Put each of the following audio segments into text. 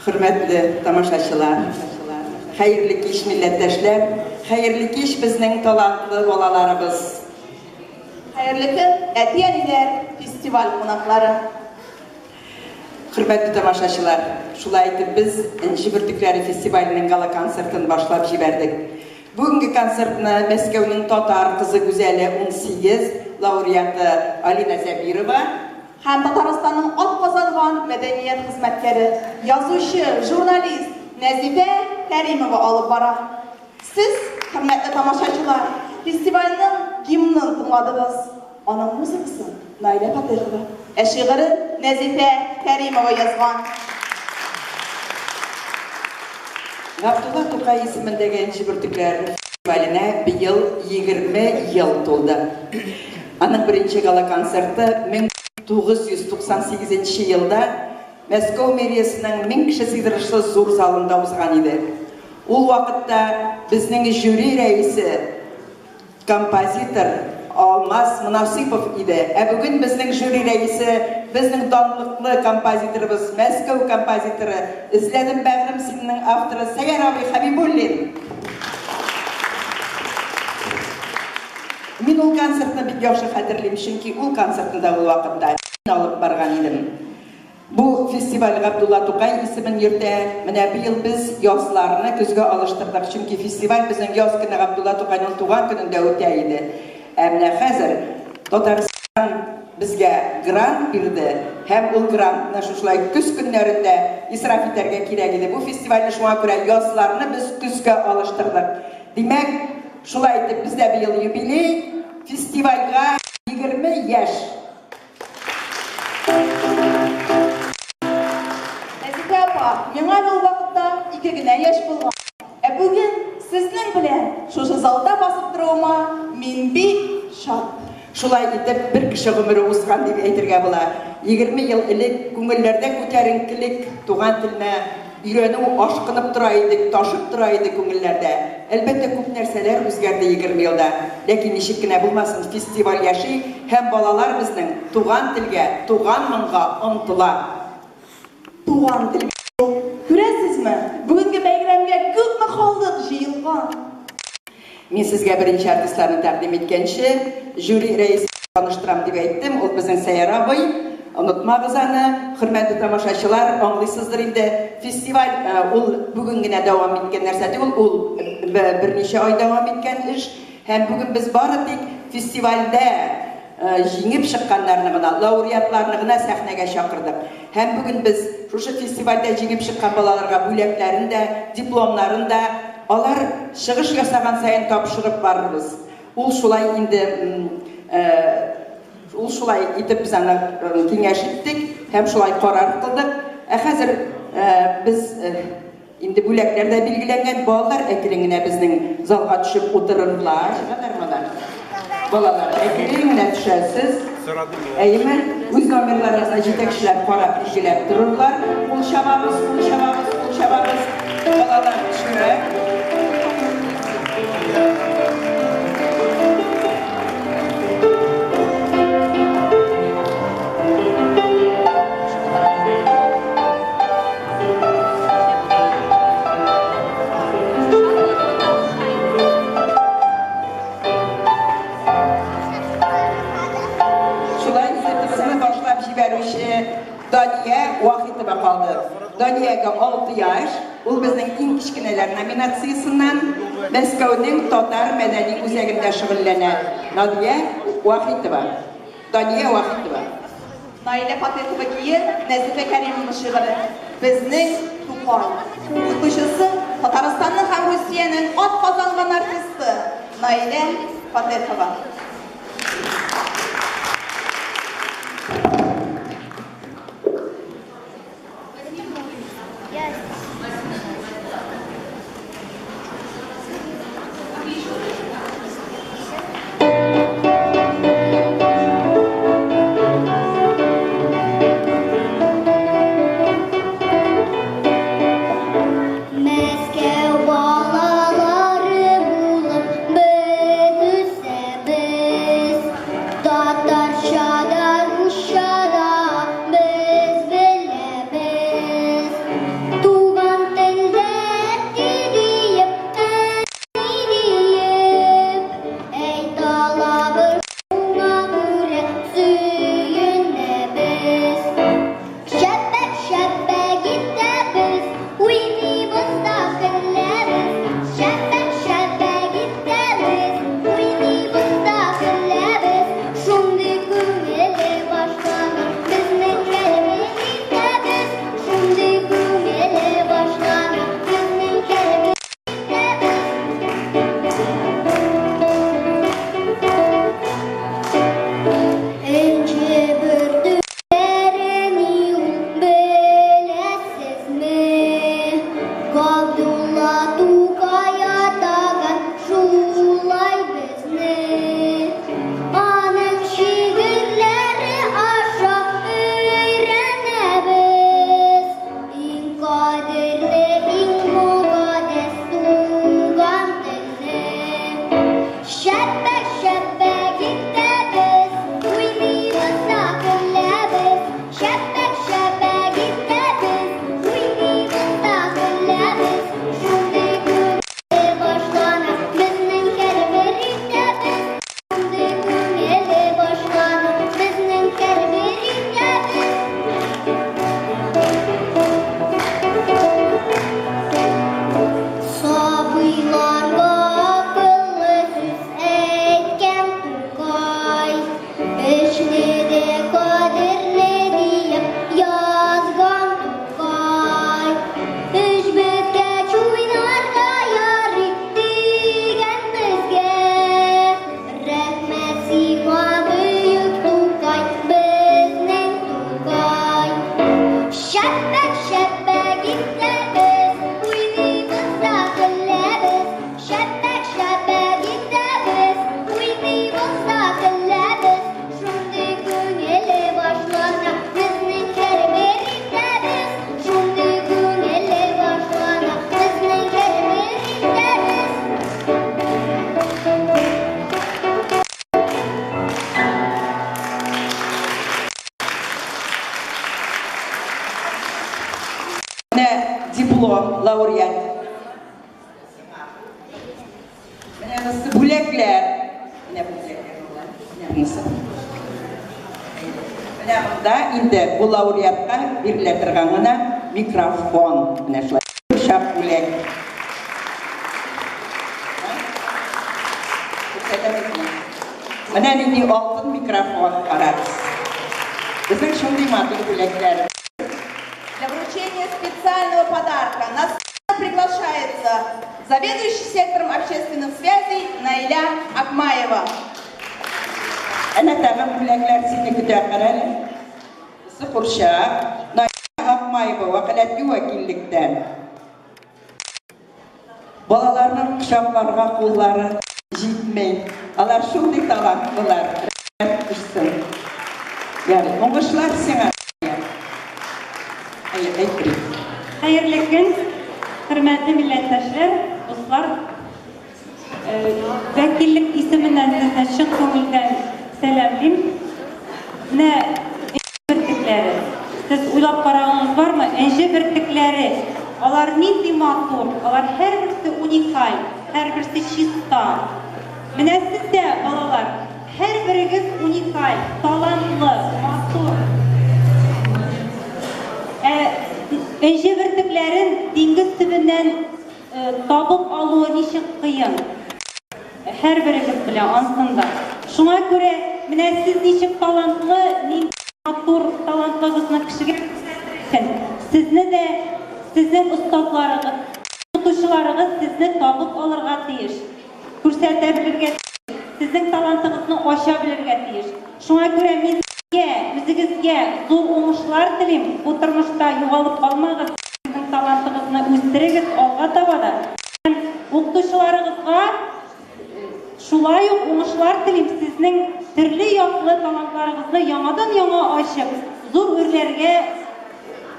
Хөрмәтле тамашачылар, хәерле кич, милләттәшләр, хәерле кич, безнең талантлы балаларыбыз. Хәерле көн, әти-әниләр, фестиваль кунаклары. Хөрмәтле тамашачылар, шулай итеп без Энҗе бөртекләре фестиваленең гала-концертын башлап җибәрдек. Бүгенге концертны Мәскәүнең татар кызы гүзәле 18 лауреаты Алина Зәбирова һәм Татарстанның атказанган мәдәният хезмәткәре, язучы, журналист Нәзифә Кәримова алып бара. Сез, хөрмәтле тамашачылар, фестивальнең гимнын тыңладыгыз. Аның музыкасын Наилә Фатыйхова, ә шигырен Нәзифә Кәримова язган. Габдулла Тукай исемендәге Энҗе бөртекләр фестиваленә быел 20 ел тулды. Аның беренче гала-концерты 1998 нче елда Мәскәү мэриясенең 1000 кеше сыйдырышлы зур залында узган иде. Ул вакытта безнең жюри рәисе композитор Алмаз Монасыйпов иде. Ә бүген безнең жюри рәисе, безнең данлыклы композиторыбыз, Мәскәү композиторы, Эзләдем бәгърем синенең авторы Сәяр абый Хәбибуллин. Мин ул концертны бик яхшы хәтерлим, чөнки ул концертны да ул вакытта мин алып барган идем. Бу фестиваль Габдулла Тукай исемен йөртә. Менә быел без язларны көзгә алыштырдык, чөнки фестиваль безнең яз көне Габдулла Тукайның туган көнендә үтә иде. Ә менә хәзер Татарстан безгә грант бирде һәм ул грантны шушылай көз көннәрендә исраф итәргә кирәк иде. Бу фестивальне шуңа күрә язларны без көзгә алыштырдык. Димәк, шулай итеп, бездә быел юбилей, фестивальгә 20 яшь. Нәзифә апа, миңа әле ул вакытта ике генә яшь булган. Ә бүген сезнең белән шушы залда басып торуыма мин бик шат. Шулай итеп, бер кеше гомере узган дип әйтергә була. 20 ел элек күңелләрдә күтәренкелек, туган телне өйрәнү ашкынып тора иде, ташып тора иде күңелләрдә. Әлбәттә, күп нәрсәләр үзгәрде 20 елда. Ләкин ничек кенә булмасын, фестиваль яши һәм балалар безнең туган телгә, туган моңга омтыла. Туган тел бит ул. Күрәсезме, бүгенге бәйрәмгә күпме халык җыелган. Мин сезгә беренче артистларны тәкъдим иткәнче, жюри рәисен таныштырам дип әйттем, ул безнең Сәяр абый. Онытмагыз аны, хөрмәтле тамашачылар, аңлыйсыздыр инде, фестиваль ул бүген генә дәвам иткән нәрсә түгел, ул берничә ай дәвам иткән эш. Һәм бүген без бары тик фестивальдә җиңеп чыкканнарны гына, лауреатларны гына сәхнәгә чакырдык. Һәм бүген без шушы фестивальдә җиңеп чыккан балаларга бүләкләрен дә, дипломнарын да алар чыгыш ясаган саен тапшырып барырбыз. Ул шулай инде, ул шулай итеп без аны киңәш иттек һәм шулай карар кылдык. Ә хәзер без инде бүләкләр дә билгеләнгән, балалар әкрен генә безнең залга төшеп утырырлар. Чыгалар Балалар, әкрен генә төшәсез. Әйеме? Үз номерларыгызны җитәкчеләр карап, билгеләп торырлар. Кул чабабыз, кул чабабыз, кул чабабыз. Балалар төшә. Шулай концертыбызны башлап җибәрүче Дания Вахитова калды. Даниягә 6 яшь, ул безнең иң кечкенәләр номинациясеннән Мәскәүнең татар мәдәни үзәгендә шөгыльләнә. Надия Вахитова. Дания Вахитова. Наилә Фатыйхова көе, Нәзифә Кәримова шигыре. Безнең Тукай. Укытучысы, Татарстанның һәм Русиянең атказанган артисты Наилә Фатыйхова. Мәскәү балалары булып без үсәбез, Татарча да, русча да без беләбез. Менә диплом, лауреат. Менә монысы бүләкләр. Менә бүләкләр була. Менә монысы. Менә монда инде бу лауреатка бирелә торган гына микрофон. Менә шулай. Шәп бүләк. Менә нинди алтын микрофон, карагыз. Безнең шундый матур бүләкләр. Для вручения специального подарка на сцену приглашается заведующий сектором общественных связей Наиля Акмаева. Әнә тагын бүләкләр сине көтә, кара әле. Бусы курчак. Наилә Акмаева вәкаләтле вәкиллектән. Балаларның кочакларга куллары җитми. Алар шундый талантлылар. Рәхмәт очсын. Ярый, уңышлар сиңа. Әйе, әйт, Хәерле көн, хөрмәтле милләттәшләр, дуслар. Вәкиллек исеменнән сезне чын күңелдән сәламлим. Менә энҗе бөртекләре. Сез уйлап караганыгыз бармы? Энҗе бөртекләре. Алар нинди матур, алар һәрберсе уникаль, һәрберсе чиста. Менә сез дә, балалар, һәрберегез уникаль, талантлы, матур. Ә энҗе бөртекләрен диңгез төбеннән табып алуы ничек кыен. Һәрберегез белә ансын да. Шуңа күрә менә сез ничек талантлы, нинди матур талантлыгызны кешегә күрсәтер өчен, сезне дә сезнең остазларыгыз, укытучыларыгыз сезне табып алырга тиеш, күрсәтә белергә тиеш, сезнең талантыгызны ача белергә тиеш. Шуңа күрә мин сезгә, үзегезгә зур уңышлар телим, бу тормышта югалып калмагыз. Сезнең талантыгызны үстерегез алга таба да. Һәм укытучыларыгызга шулай ук уңышлар телим, сезнең төрле яклы талантларыгызны яңадан-яңа ачып, зур үрләргә,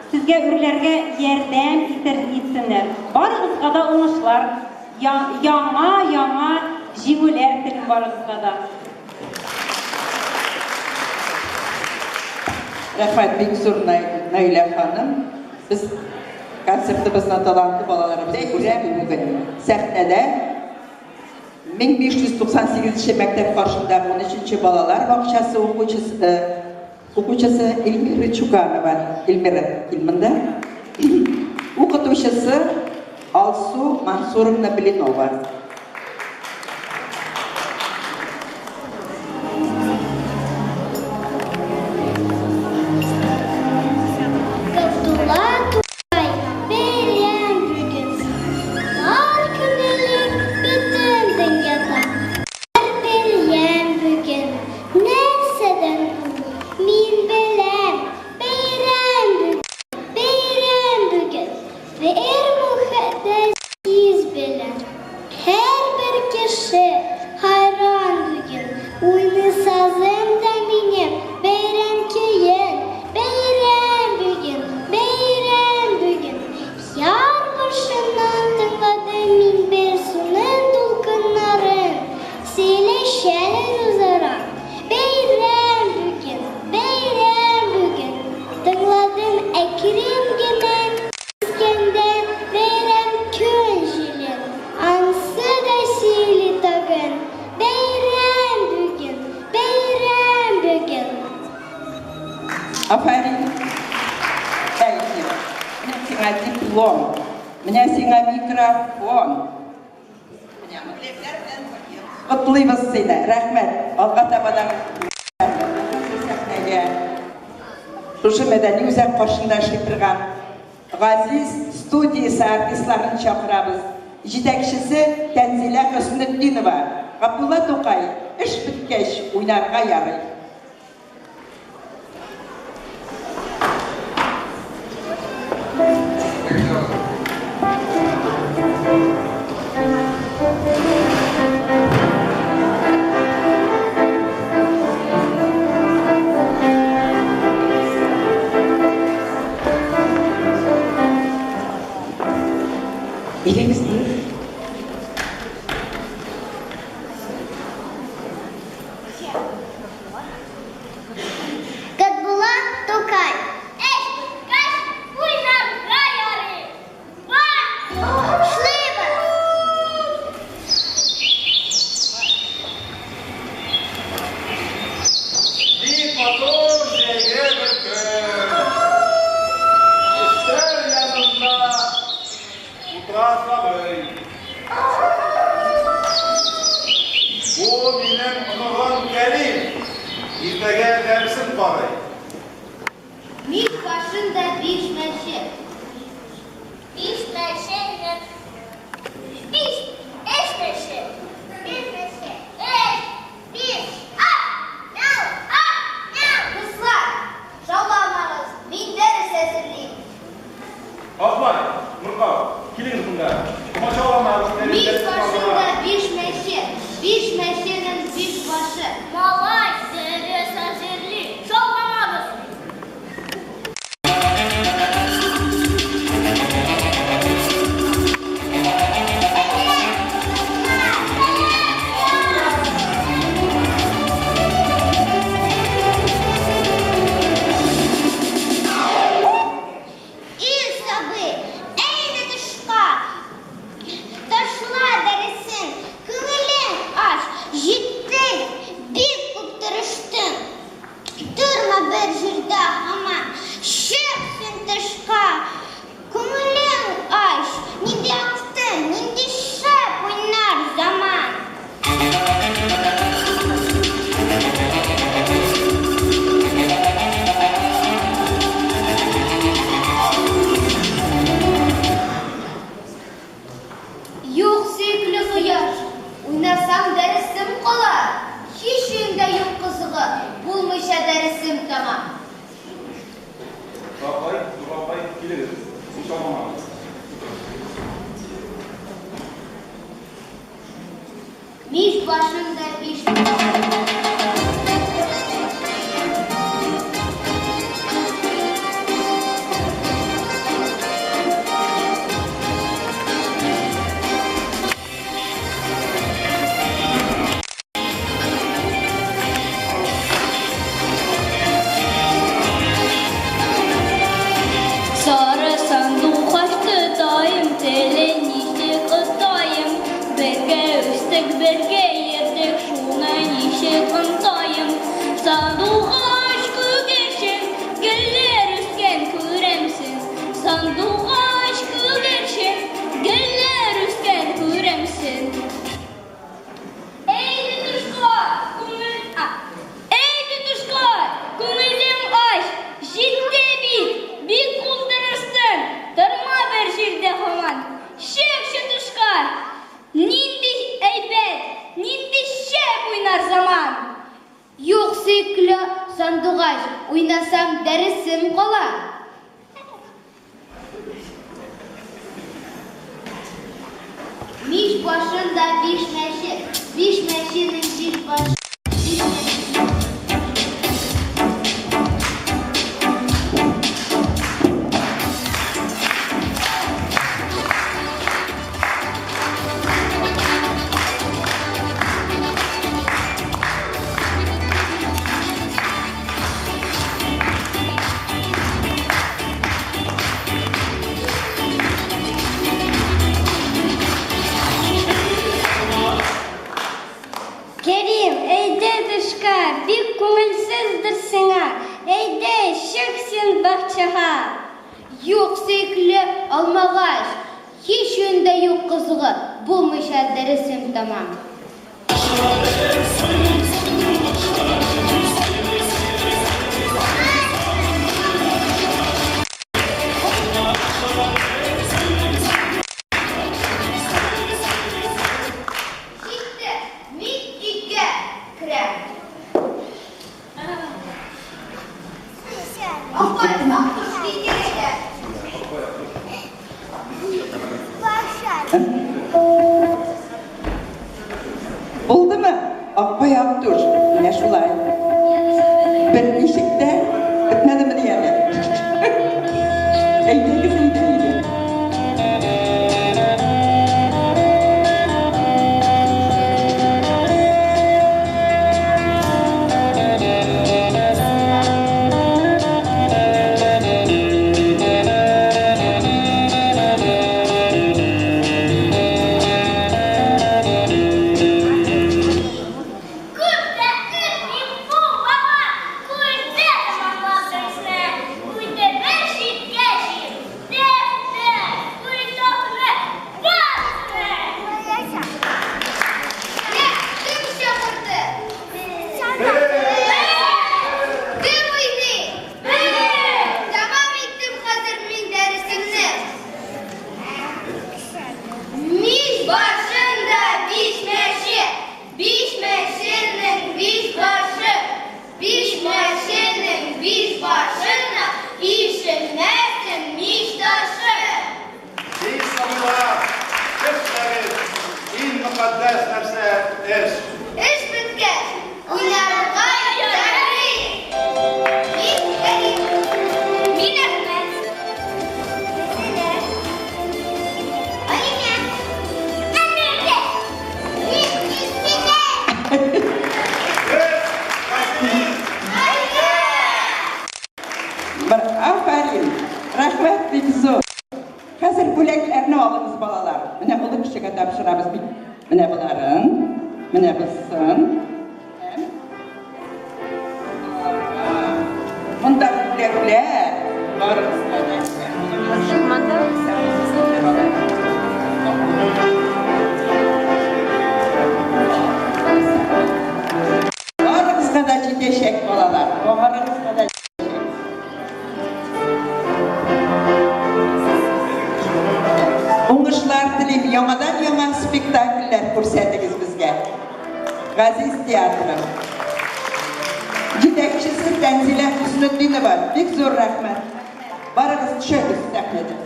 сезгә үрләргә ярдәм итер итсеннәр. Барыгызга да уңышлар, яңа-яңа җиңүләр телим барыгызга да. Рәхмәт бик зур, Наилә ханым. Без концертыбызны талантлы балаларыбызны күрсәтү бүген сәхнәдә 1598 нче мәктәп каршындагы 13 нче балалар бакчасы укучысы укучысы Эльмира Чуканова. Эльмира, кил монда. Укытучысы Алсу Мансуровна Блинова. Габдулла Тукай бәйрәм бүген. Бар күңелем бөтен дөньяда. Бар беләм бүген. Нәрсәдән ул? Мин беләм. Бәйрәм бүген. Бәйрәм бүген. Бер мөхәддәс хис белән. Һәрбер кеше хайран бүген. Уйный сазым да минем бәйрәм көен. Бәйрәм бүген, бәйрәм бүген. Яр башыннан тыңладым мин бер суның дулкыннарын. Сөйләшәләр үзара. Бәйрәм бүген, бәйрәм бүген. Тыңладым әкрен генә искәндә бәйрәм көн җилен. Ансы да сөйли тагын. Бәйрәм бүген, бәйрәм бүген. Афәрин! Әйе. Менә сиңа диплом. Менә сиңа микрофон. Котлыйбыз сине. Рәхмәт. Алга таба да сәхнәгә шушы мәдәни үзәк каршында эшли торган Газиз студиясе артистларын чакырабыз. Җитәкчесе Тәнзилә Хөснетдинова. Габдулла Тукай, эш беткәч, уйнарга ярый. Әйдәгез, Габдулла Тукай. Эш беткәч, уйнарга ярый. Дәресен карый. Мич башында биш мәче. Биш мәче, биш, өч мәче. Биш мәче, өч, биш, ап, мяу, ап, мяу. Дуслар, шауламагыз, мин дәрес әзерлим. Акбай, Муркау, килегез монда. Комачауламагыз, Мич дәрес башында биш мәче, биш мәченең биш башы. Малай, дәрес әзерли, шауламагыз. Ил сабый, әйдә тышка, ташла дәресен, күңелең ач, җитте, бик күп тырыштың. Торма бер җирдә һаман, чык син тышка, күңелең ач, нинди акты, нинди шәп уйнар заман. Юк, сөекле кояш, уйнасам дәресем кала. Һич өемдә юк кызыгы, булмыйча дәресем тәмам. Акбай, Нурапай, килегез. Шауламагыз. Мич башында биш Сары сандугач тотаем, телен ничек отаем? Бергә үстек, бергә йөрдек, шуны ничек онтаем? Сандугач күгәрчен, гөлләр үскән күрәмсең. Сандугач күгәрчен, гөлләр үскән күрәмсең. Әйдә тышка, күңел... А, әйдә тышка, күңелең ач, җитте бит, бик күп тырыштың, торма бер җирдә һаман. Чык тышка, нинди әйбәт, нинди шәп уйнар заман. Юк, сөекле сандугач, уйнасам дәресем кала. Мич башында биш мәче, биш мәченең биш башы. Биш мәче. Кәрим, әйдә тышка, бик күңелсездер сиңа. Әйдә, чык син бакчага. Юк, сөекле алмагач, һич өендә юк кызыгы, булмыйча дәресем тәмам. Җитте, мин өйгә керәм. Апай, Актүш китер әйдә. Булдымы? Акбай Актүш. Менә шулай. Берничек тә бетмәдемени әле? Әйдәгез, әйдә, әйдә. Менә боларын, менә бусын. Һәм монда бүләкләр барыгызга да. Барыгызга да җитәчәк, балалар. Барыгызга да җитәчәк. Уңышлар телим, яңадан-яңа спектакльләр күрсәтегез безгә. Газиз театрым. Җитәкчесе Тәнзилә Хөснетдинова. Бик зур рәхмәт. Барыгыз төшәгез сәхнәдән.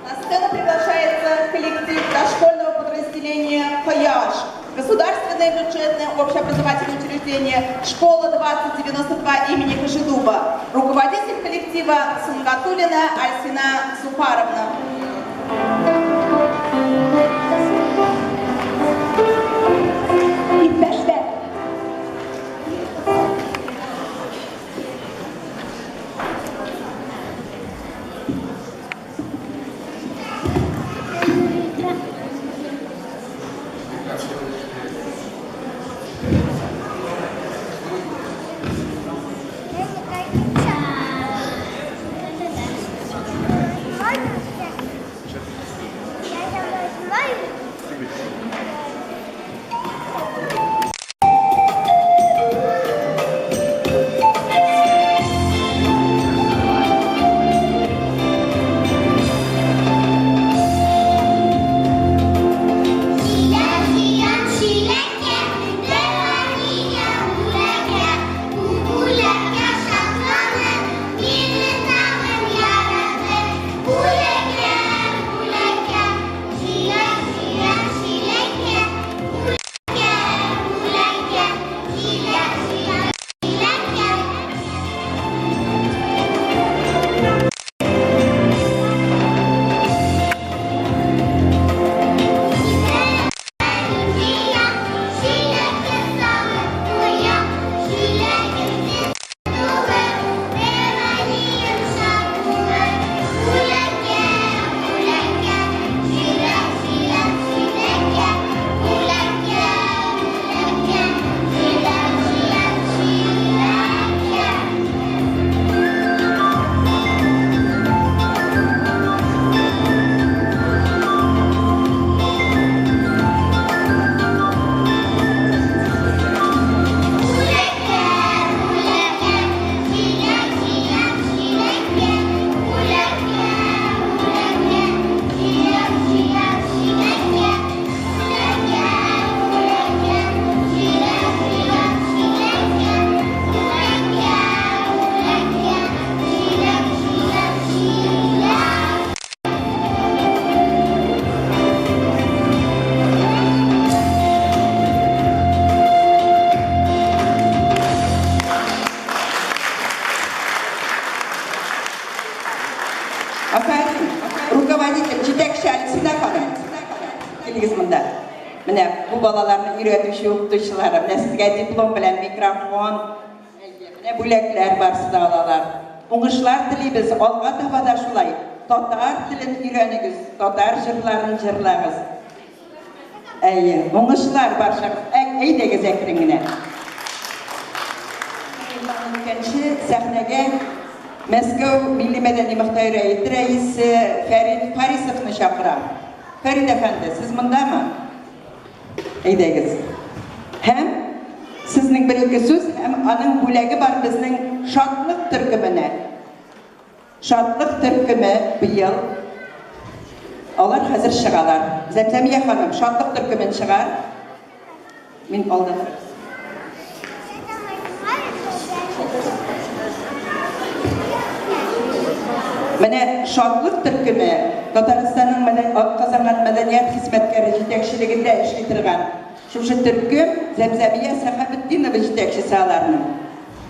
На сцену приглашается коллектив дошкольного подразделения «Кояш», государственное бюджетное общеобразовательное учреждение «Школа 2092» имени Кожедуба, руководитель коллектива Сунгатулина Альсина Зуфаровна. Иптәшләр, Афәрин, руководитель, җитәкче Алексина ханым. Килегез монда. Менә бу балаларны өйрәтүче укытучылары. Менә сезгә диплом белән микрофон, менә бүләкләр барысы да алалар. Уңышлар телибез, алга таба да шулай. Татар телен өйрәнегез, татар җырларын җырлагыз. Әйе, уңышлар барчагыз. Әйдәгез әкрен генә. Икенче сәхнәгә Мәскәү Милли мәдәни мохтарият рәисе Фәрид Фарисовны чакырам. Фәрид әфәнде, сез мондамы? Әйдәгез. Һәм сезнең бер-ике сүз һәм аның бүләге бар безнең Шатлык төркеменә. Шатлык төркеме быел алар хәзер чыгалар. Зәмзәмия ханым, Шатлык төркемен чыгар. Мин алда. Менә Шатлык төркеме Татарстанның атказанган мәдәният хезмәткәре җитәкчелегендә эшли торган шушы төркем Зәмзәмия Сәхәбетдинова җитәкчесе аларның.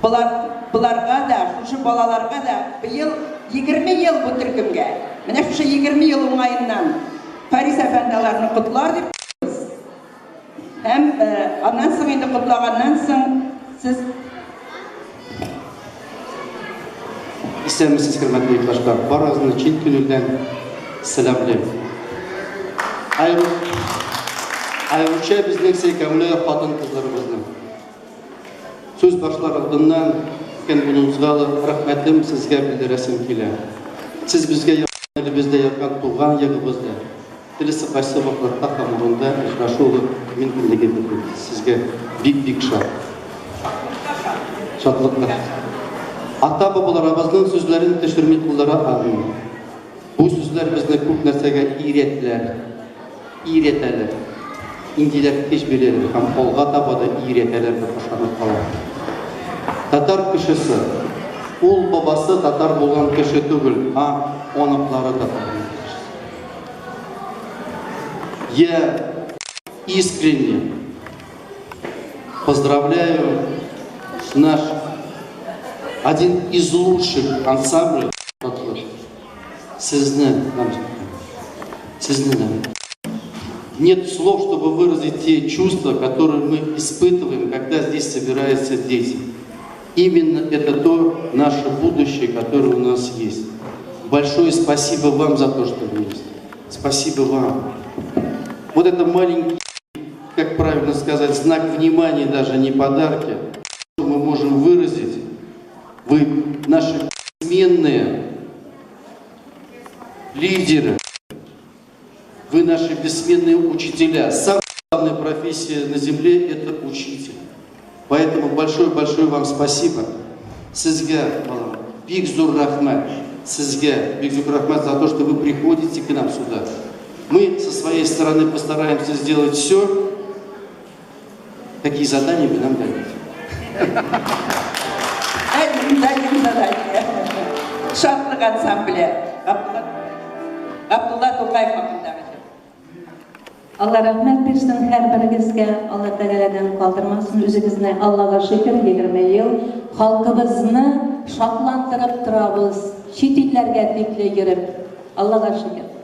Болар, боларга да, шушы балаларга да быел 20 ел бу төркемгә. Менә шушы 20 ел уңаеннан Фарис әфәнде аларны котлар дип һәм аннан соң инде котлаганнан соң сез Исәнмесез, хөрмәтле иптәшләр. Барыгызны чын күңелдән сәламлыйм. Аеруча безнең сөйкемле хатын-кызларыбызны. Сүз башлар алдыннан өлкән буыныбызга рәхмәтем сезгә белдерәсем килә. Сез безгә якын илебездә яткан туган ягыбызда, теләсә кайсы вакытта һәм урында очрашу мөмкинлеге бирдегез. Сезгә бик-бик шат. Шатлыклы. Ата-бабаларыбызның сүзләрен төшерми куллары алмый. Бу сүзләр безне күп нәрсәгә өйрәттеләр, өйрәтәләр. Индиләр көч бирәләр һәм алга таба да өйрәтәләр дип ышанып калам. Татар кешесе, ул бабасы татар булган кеше түгел, а оныклары татар булган кешесе. Я искренне поздравляю наш один из лучших ансамблей Шатлык. Сезне, сезне Нет слов, чтобы выразить те чувства, которые мы испытываем, когда здесь собираются дети. Именно это то наше будущее, которое у нас есть. Большое спасибо вам за то, что вы есть. Спасибо вам. Вот это маленький, как правильно сказать, знак внимания, даже не подарки, что мы можем выразить. Вы наши бессменные лидеры, вы наши бессменные учителя. Самая главная профессия на земле – это учитель. Поэтому большое-большое вам спасибо. Сезгә, балам, бик зур рәхмәт. Сезгә, бик зур рәхмәт за то, что вы приходите к нам сюда. Мы со своей стороны постараемся сделать все, какие задания вы нам дадите. Дадим, дадим задание. Шатлык ансамбле. Габдулла Тукаев хакындагы җыр. Алла рәхмәт бирсен һәрберегезгә, Алла Тәгаләдән калдырмасын үзегезне. Аллага шөкер, 20 ел халкыбызны шатландырып торабыз, чит илләргә тикле йөреп. Аллага шөкер.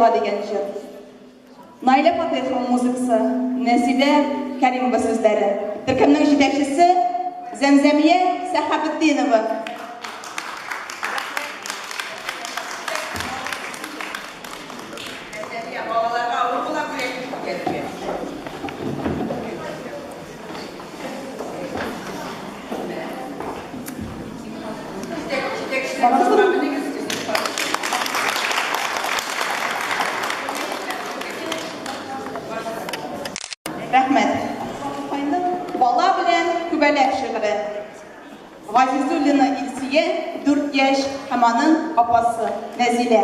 ява дигән җыр. Наилә Фатыйхова музыкасы, Нәзилә Кәримова сүзләре. Төркемнең җитәкчесе Зәмзәмия Сәхәбетдинова. Зәмзәмия, балаларга авыр була бүләк күтәрергә. Рәхмәт. Тукайның Бала белән күбәләк шигыре. Газизуллина Илсөя, 4 яшь, һәм аның апасы Нәзилә.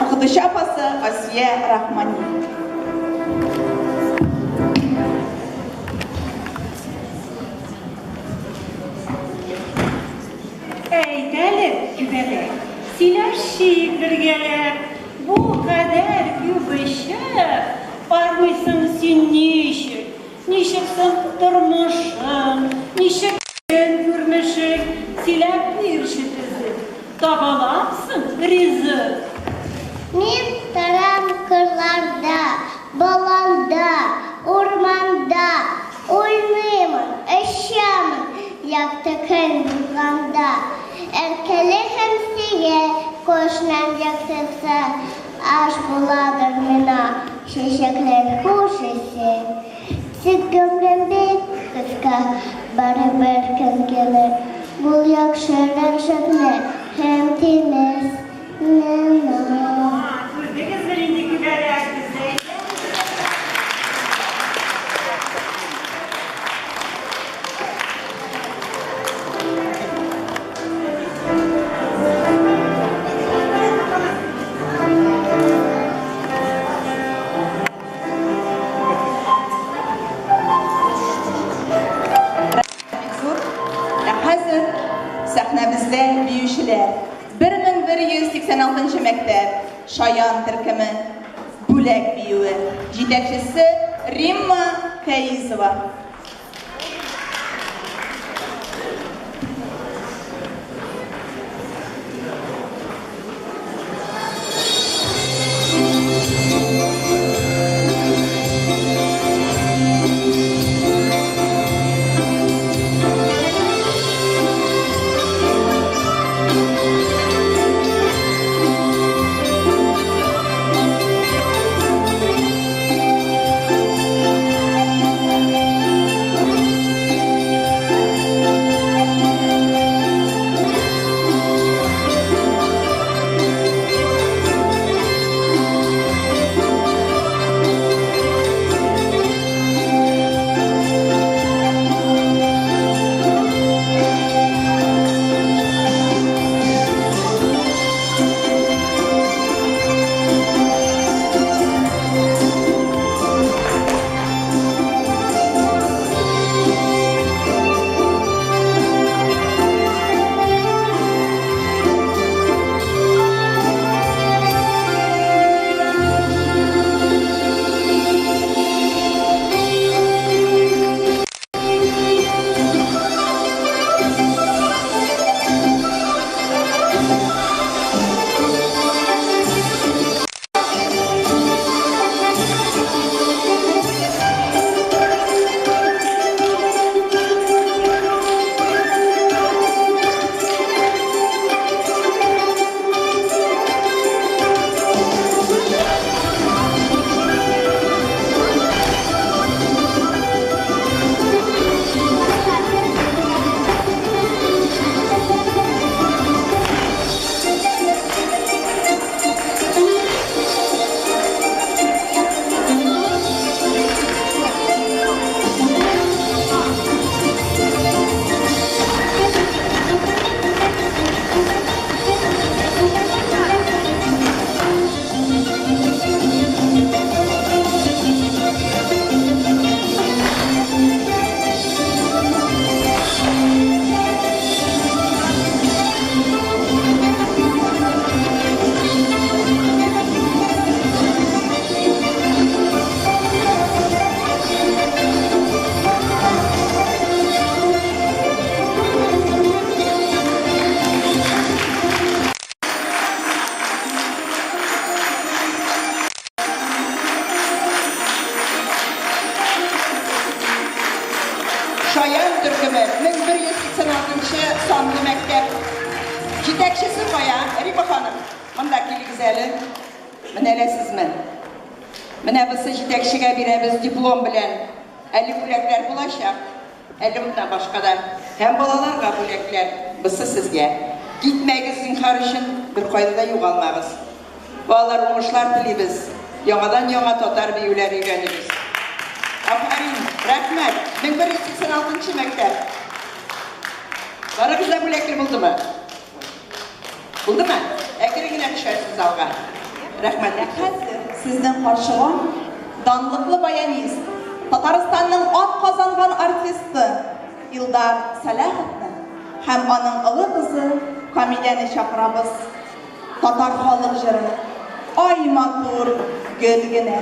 Укытучы апасы Асия Рахмани. Әйт әле, күбәләк, сөйләшик бергәләп, бу кадәр күп эчеп, армыйсың син ничек? Ничек соң тормышың, ничек көн күрмешең, сөйләп бирче төзек, табаламсың ризык? Мин торам кырларда, боланда, урманда, уйныймын, очамын, якты көн булганда. Әркәле һәм сөя кошның яктысы, аш буладыр миңа чәчәкләр хуш исе. Тик гомрем бик кыска, барыбер көн килер, бул яхшы рәхшәтне һәм тимәс миңа. Күрдегезме нинди күбәләк бездә? Бик зур. Ә хәзер сәхнәбездә биючеләр. 1186 мәктәп, Шаян төркеме, Бүләк биюе. Җитәкчесе Римма Фәизова. Баян төркеме, 1186 нчы санлы мәктәп. Җитәкчесе кая? Рима ханым, монда килегез әле. Менәләсезме? Менә бусы җитәкчегә бирәбез диплом белән. Әле бүләкләр булачак. Әле моннан башка да. Һәм балаларга бүләкләр. Бусы сезгә. Китмәгез, зинһар өчен, беркайда да югалмагыз. Балалар, уңышлар телибез. Яңадан-яңа татар биюләре өйрәнегез. Афәрин! Рәхмәт! 1186 нчы мәктәп. Барыгыз да бүләкле булдымы? Булдымы? Әкрен генә төшәрсез залга. Рәхмәт. Ә хәзер сезнең каршыга данлыклы баянист, Татарстанның атказанган артисты Илдар Сәлаховны һәм аның олы кызы Камиләне чакырабыз. Татар халык җыры Ай матур гөл генә.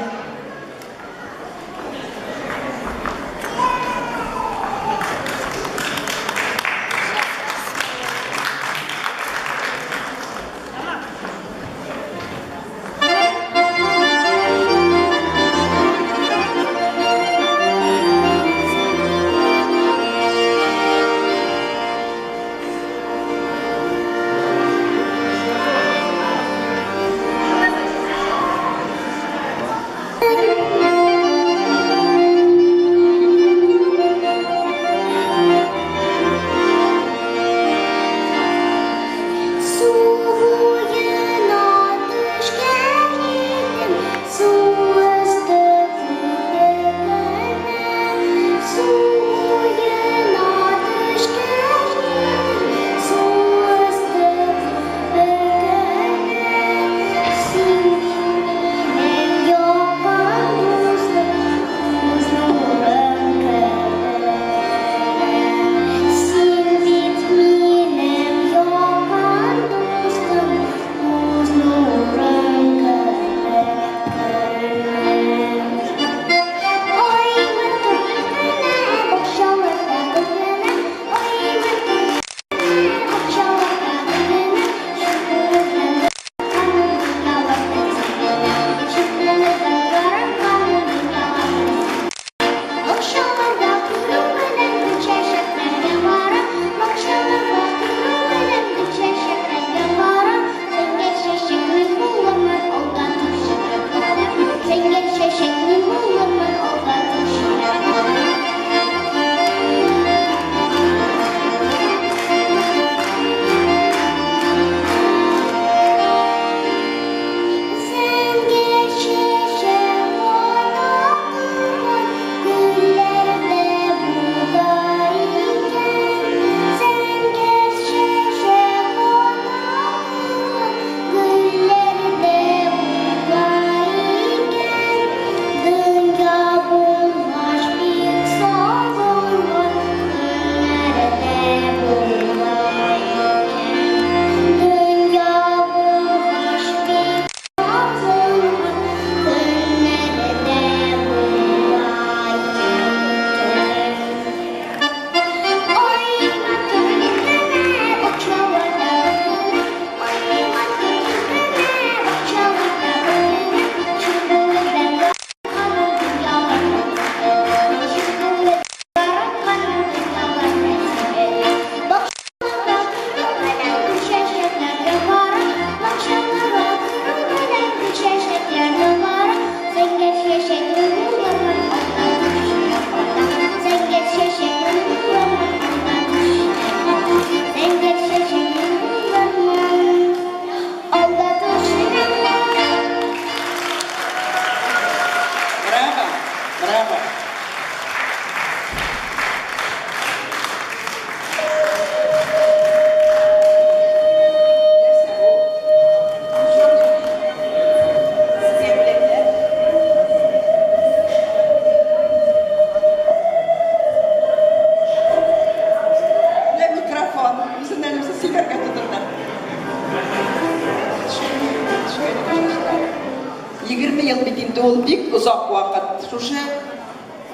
20 ел бит инде ул бик озак вакыт. Шушы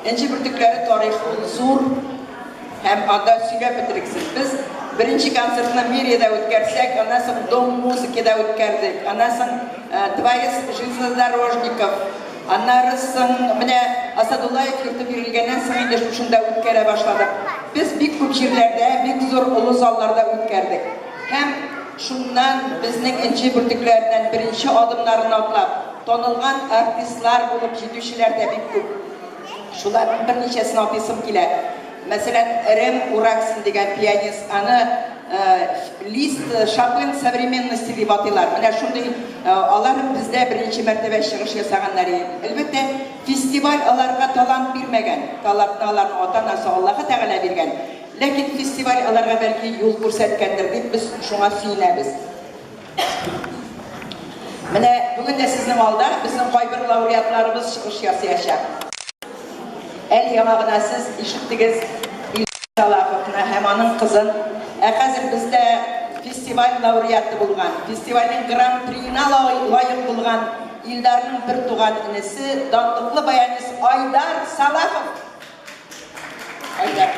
Энҗе бөртекләре тарихы ул зур һәм анда сөйләп бетерексез. Без беренче концертны Мириядә үткәрсәк, аннан соң Дом музыкида үткәрдек, аннан соң Дворец железнодорожников, аннары соң менә Асадуллаев йорты бирелгәннән соң инде шушында үткәрә башладык. Без бик күп җирләрдә, бик зур олы залларда үткәрдек. Һәм шуннан безнең Энҗе бөртекләреннән беренче адымнарын атлап, танылган артистлар булып җитүчеләр дә бик күп. Шуларның берничәсен атыйсым килә. Мәсәлән, Рэм Ураксин дигән пианист, аны Лист Шопен современности дип атыйлар. Менә шундый алар бездә беренче мәртәбә чыгыш ясаганнар иде. Әлбәттә, фестиваль аларга талант бирмәгән. Талантны аларның ата-анасы Аллаһы Тәгалә биргән. Ләкин фестиваль аларга бәлки юл күрсәткәндер дип без шуңа сөенәбез. Менә бүген дә сезнең алда безнең кайбер лауреатларыбыз чыгыш ясыячак. Әле яңа гына сез ишеттегез Илдар Салаховны һәм аның кызын. Ә хәзер бездә фестиваль лауреаты булган, фестивальнең гран-приена лаек булган Илдарның бертуган энесе, данлыклы баянист Айдар Салахов. Айдар.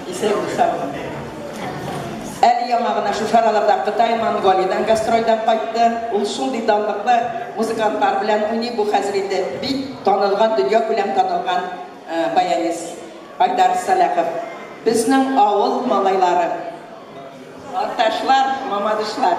Исәнме, саумы. Әле яңа гына шушы араларда Кытай, Монголиядән гастрольдән кайтты. Ул шундый данлыклы музыкантлар белән уйный. Бу хәзер инде бик танылган, дөньякүләм танылган баянист Айдар Сәлахов. Безнең авыл малайлары. Арташлар, Мамадышлар.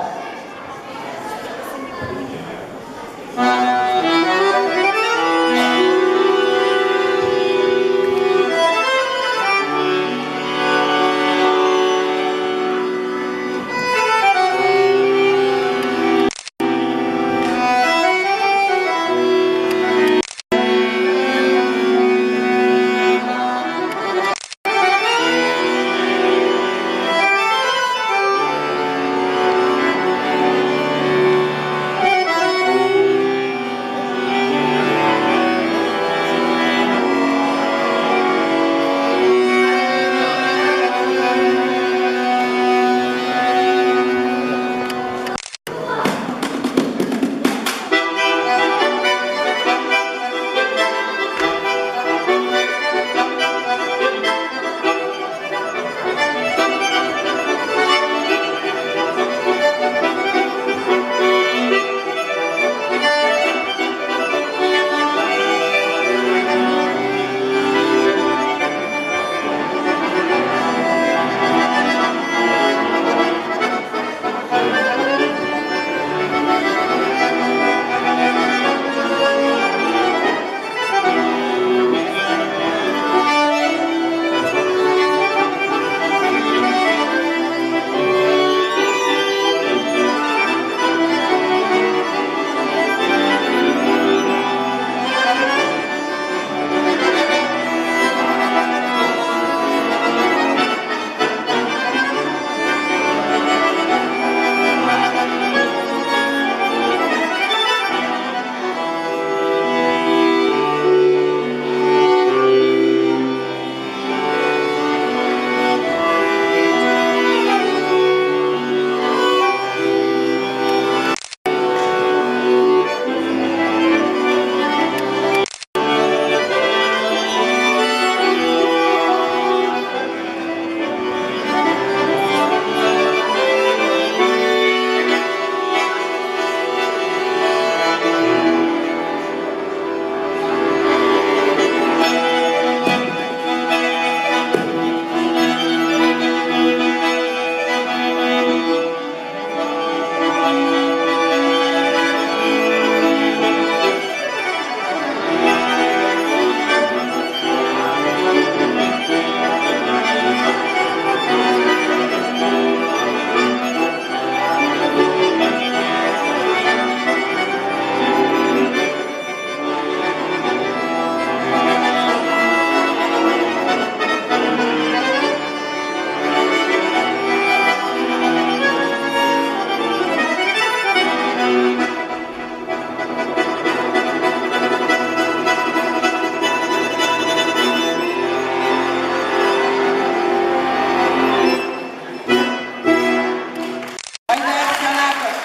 Айдар Салахов.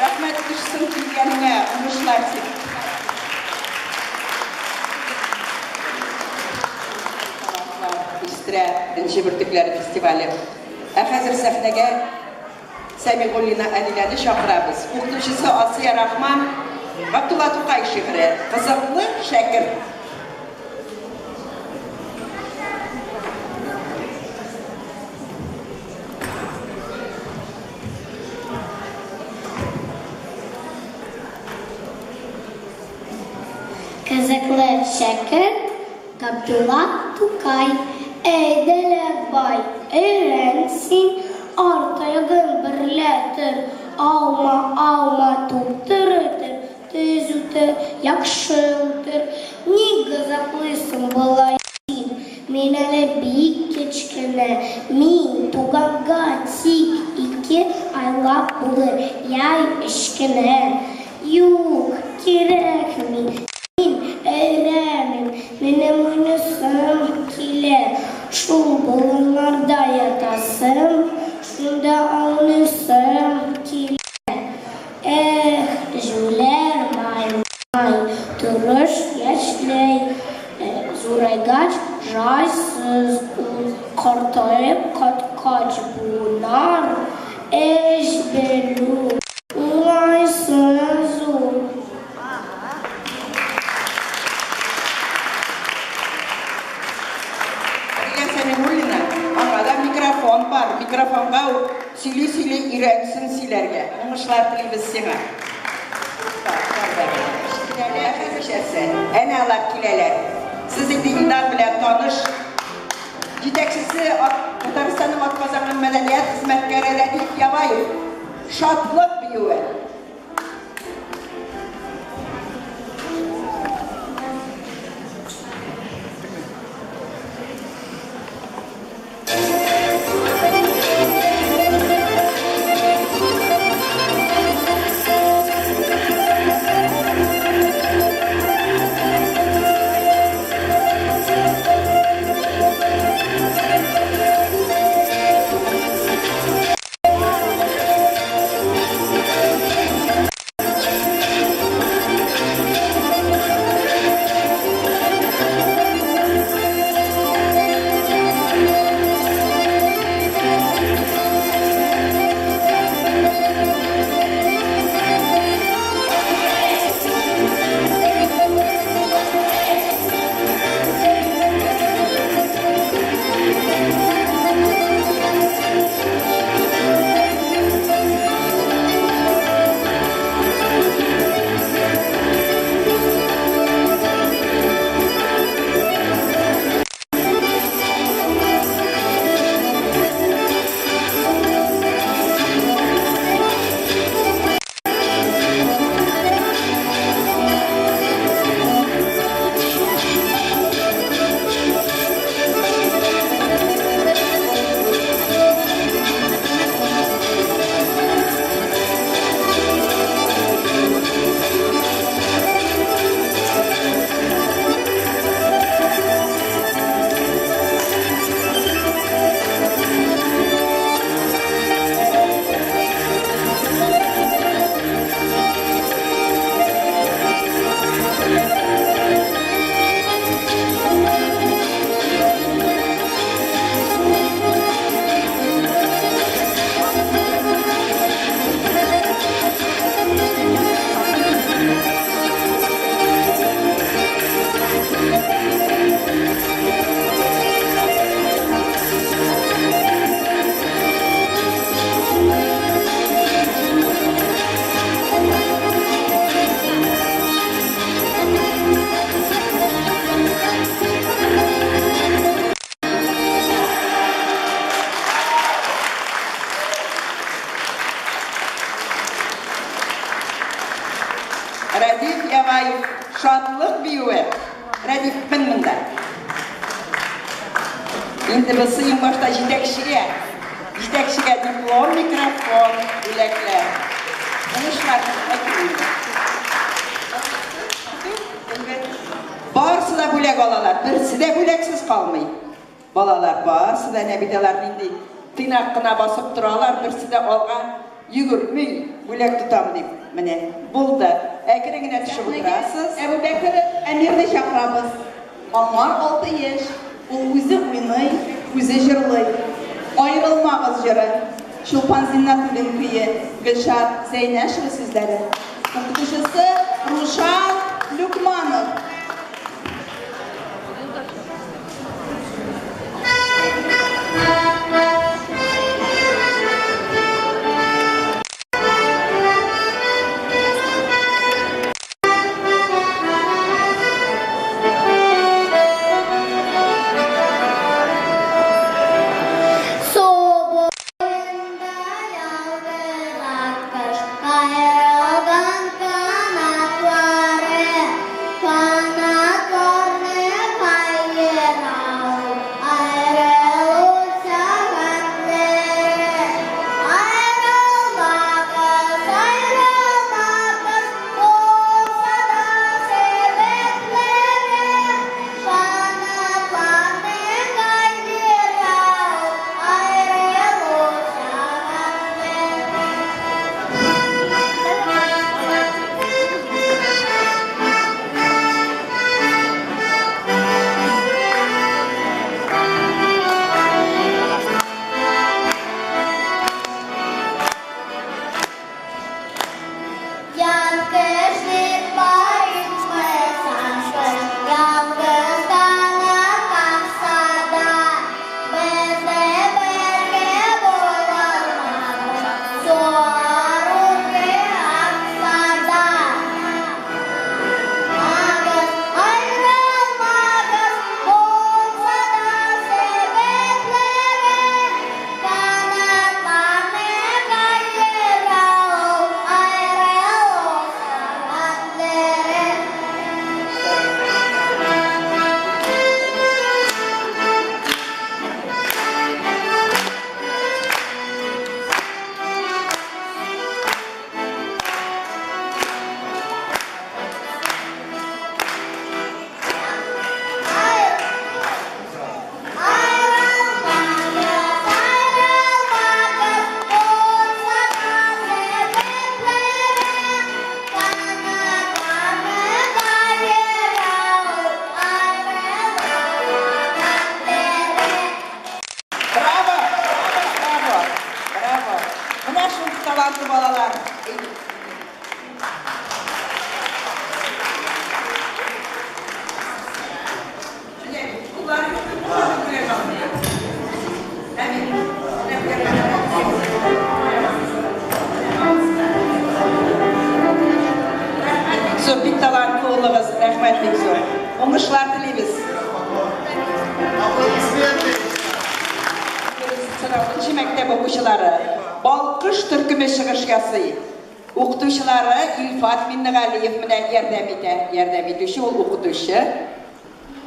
Рәхмәт төшсен килгәнеңә, уңышлар сиңа. Үстерә Энҗе бөртекләре фестивале. Ә хәзер сәхнәгә Сәмигуллина Әдиләне чакырабыз. Укытучысы Асия Рахман. Габдулла Тукай шигыре Кызыклы шәкерт. Кызыклы шәкерт Габдулла Тукай. Әйдәле, бай, өйрән син, арт аягың берлә тор, аума, аума, туп-туры тор, төз утыр, яхшы утыр. Ник газаплыйсың болай син? Мин әле бик кечкенә, мин туганга тик ике айлап булды, яй өч кенә. Юк, кирәкми, мин өйрәнмим, минем уйныйсым килә, шул болыннарда ятасым, шунда ауныйсым килә. Эх, җүләр маймай, тырыш яшьләй, зурайгач җайсыз ул, картаеп каткач буыннар, эш белү уңайсыз ул. Рилә Сәмигуллина, аңа да микрофон бар, микрофонга сөйли-сөйли өйрәнсен сөйләргә. Уңышлар телибез сиңа. Әнә алар киләләр. Сез инде Илдар белән таныш. Җитәкчесе Татарстанның атказанган мәдәният хезмәткәре Рәдиф Яваев. Шатлык биюе. Рәдиф Яваев, Шатлык биюе. Рәдиф, мен монда. Инде бусы иң башта җитәкчегә. Җитәкчегә диплом, микрофон, бүләкләр. Уңышлар Барысы да бүләк алалар, берсе дә бүләксез калмый. Балалар барысы да, әнә бит алар нинди тыйнак кына басып торалар, берсе дә алга йөгерми, бүләк тотам дип. Менә, булды. Әкрен генә төшеп утырасыз. Әбүбәкеров Әмирне чакырабыз. Аңар 6 яшь. Ул үзе уйный, үзе җырлый. Аерылмагыз җыры. Чулпан Зиннәтуллин көе, Гөлшат Зәйнәшева сүзләре. Укытучысы Рушан Люкманов.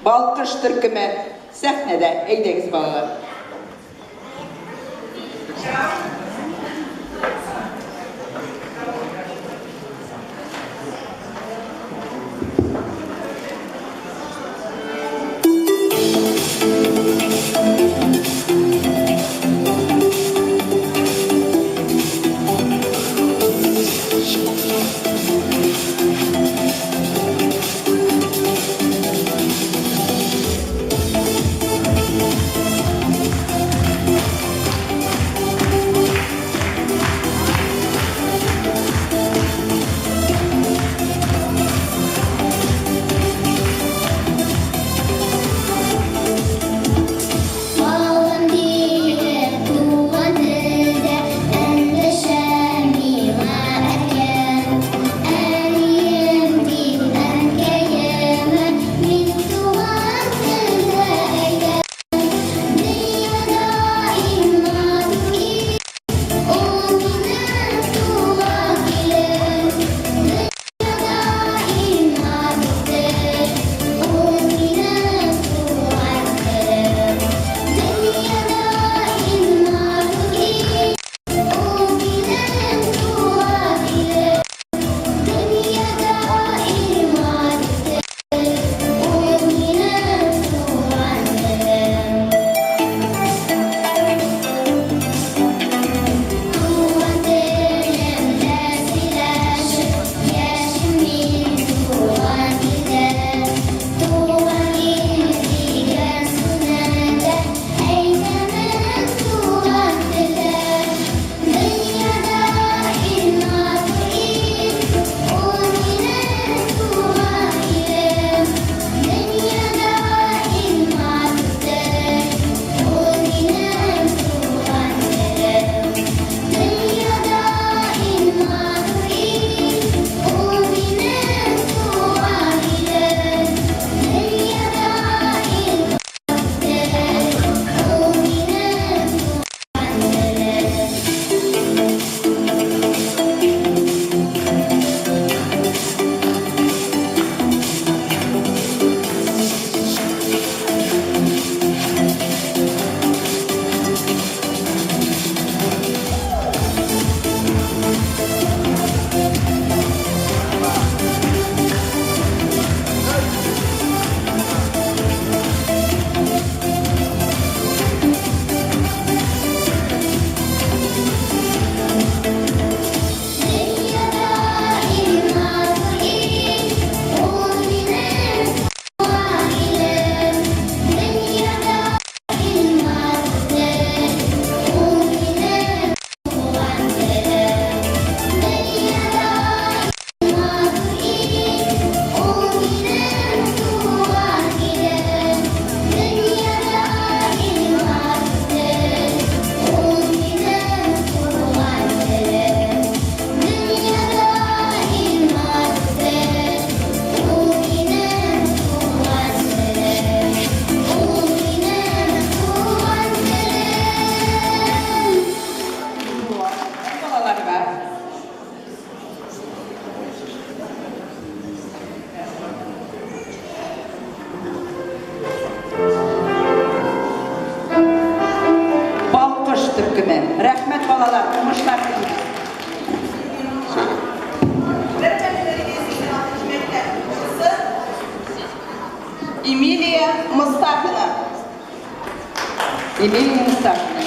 Балкыш төркеме сәхнәдә. Әйдәгез, балалар. Рәхмәт, балалар, уңышлар телибез. Эмилия Мустафина. Эмилия Мустафина.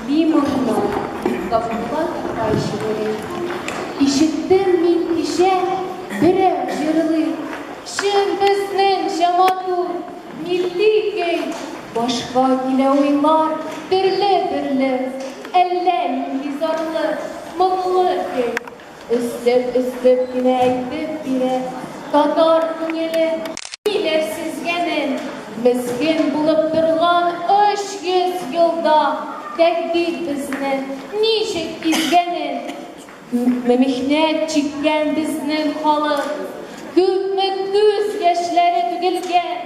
Милли моңнар, Габдулла Тукай шигыре. Ишеттем мин кичә, берәү җырлый. Чын безнеңчә матур, милли көй. Башка килә уйлар төрле-төрле, әллә нинди зарлы, моңлы көй. Өстеп-өстеп кенә әйтеп бирә, татар күңеле ниләр сизгәнен. Мескен булып торган 300 елда тәкъдир безне ничек изгәнен. Күпме михнәт чиккән безнең халык, күпме күз яшьләре түгелгән,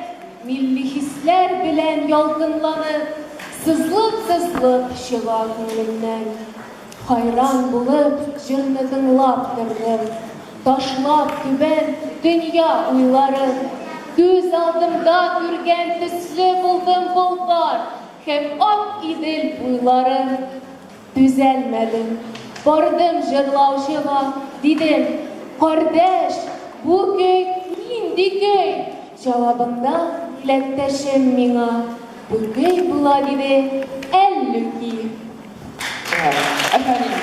милли хисләр белән ялкынланып, сызлып-сызлып чыга күңелемнән. Хайран булып җырны тыңлап тордым, ташлап түбән дөнья уйларын. Күз алдымда күргән төсле булдым Болгар һәм Ак Идел буйларын. Түзәлмәдем, бардым җырлаучыга, дидем: "Кардәш, бу көй нинди көй?" Җавабында милләттәшем миңа: "Бу көй була", диде, "Әллүки". Афәрин,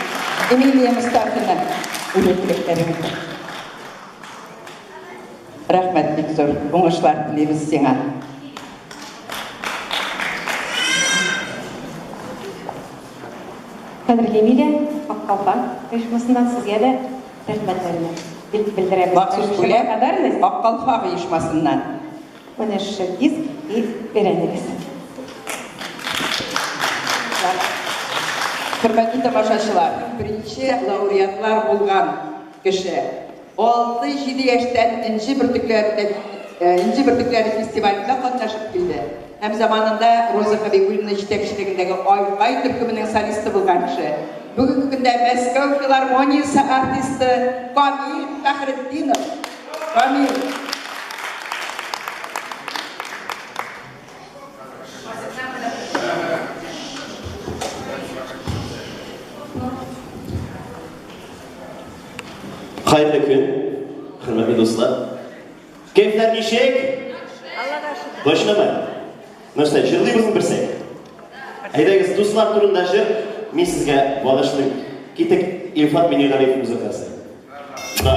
Эмилия Мустафина, бүләк-бүләкләреңне. Рәхмәт бик зур, уңышлар телибез сиңа. Кадерле Эмилия, Ак калфак оешмасыннан сезгә дә рәхмәтләрне белдерәбез. Махсус бүләк Ак калфак оешмасыннан. Менә шушы диск и өйрәнегез. Хөрмәтле тамашачылар, беренче лауреатлар булган кеше. 6-7 яшьтән Энҗе бөртекләре Энҗе бөртекләре фестивалендә катнашып килде. Һәм заманында Роза Хәбибуллина җитәкчелегендәге Ай-Ай төркеменең солисты булган кеше. Бүгенге көндә Мәскәү филармониясе артисты Камил Фәхретдинов. Камил. Хәерле көн, хөрмәтле дуслар. Кәефләр ничек? Точномы? Нәрсә, җырлыйбызмы берсәк? Әйдәгез, дуслар турында җыр мин сезгә багышлыйм. Китек Илфат Миннегалиев музыкасы. Да.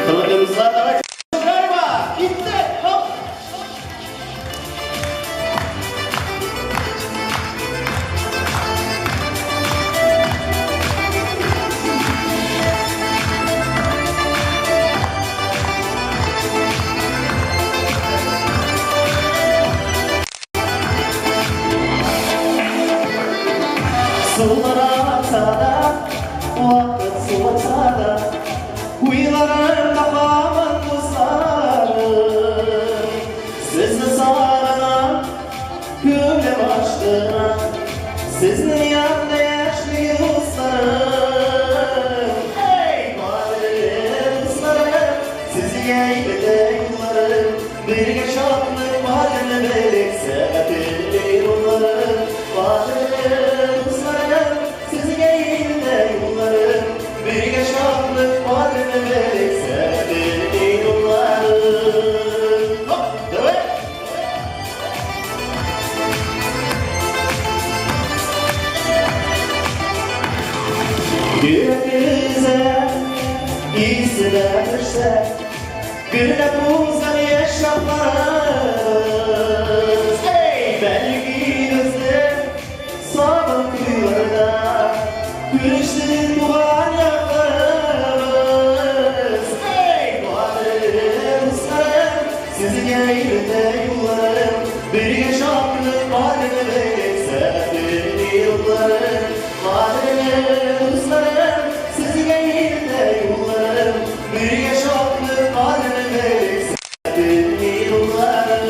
Хөрмәтле дуслар, давайте драйва! Киттек! Хоп! Сулар акса да, вакыт суытса да, уйларымда һаман дусларым. Сезне сагынам, күңелем ашкына, сезнең янда яшьли дусларым. Эй, кадерле дусларым, сезгә әйтә юлларым, бергә шатлык барын белеп, сәгатьле юлларым. Кадерле дусларым, сезгә әйтә юлларым, бергә шатлык барын белеп, сәгатьле юлларым. Хоп, давай! Йөрәгебездә исенә төшсә, гөрләп узган яшь чакларыбыз. Эй, бәлки безне сабын туйларда күреште туган якларыбыз. Эй, кадерле дусларым, сезгә өйрәтә юлларым, бергә шатлык барын белеп, сәгатьле юлларым. Кадерле дусларым, сезгә өйрәтә юлларым, бергә шатлык барын белеп, сәгатьле юлларым.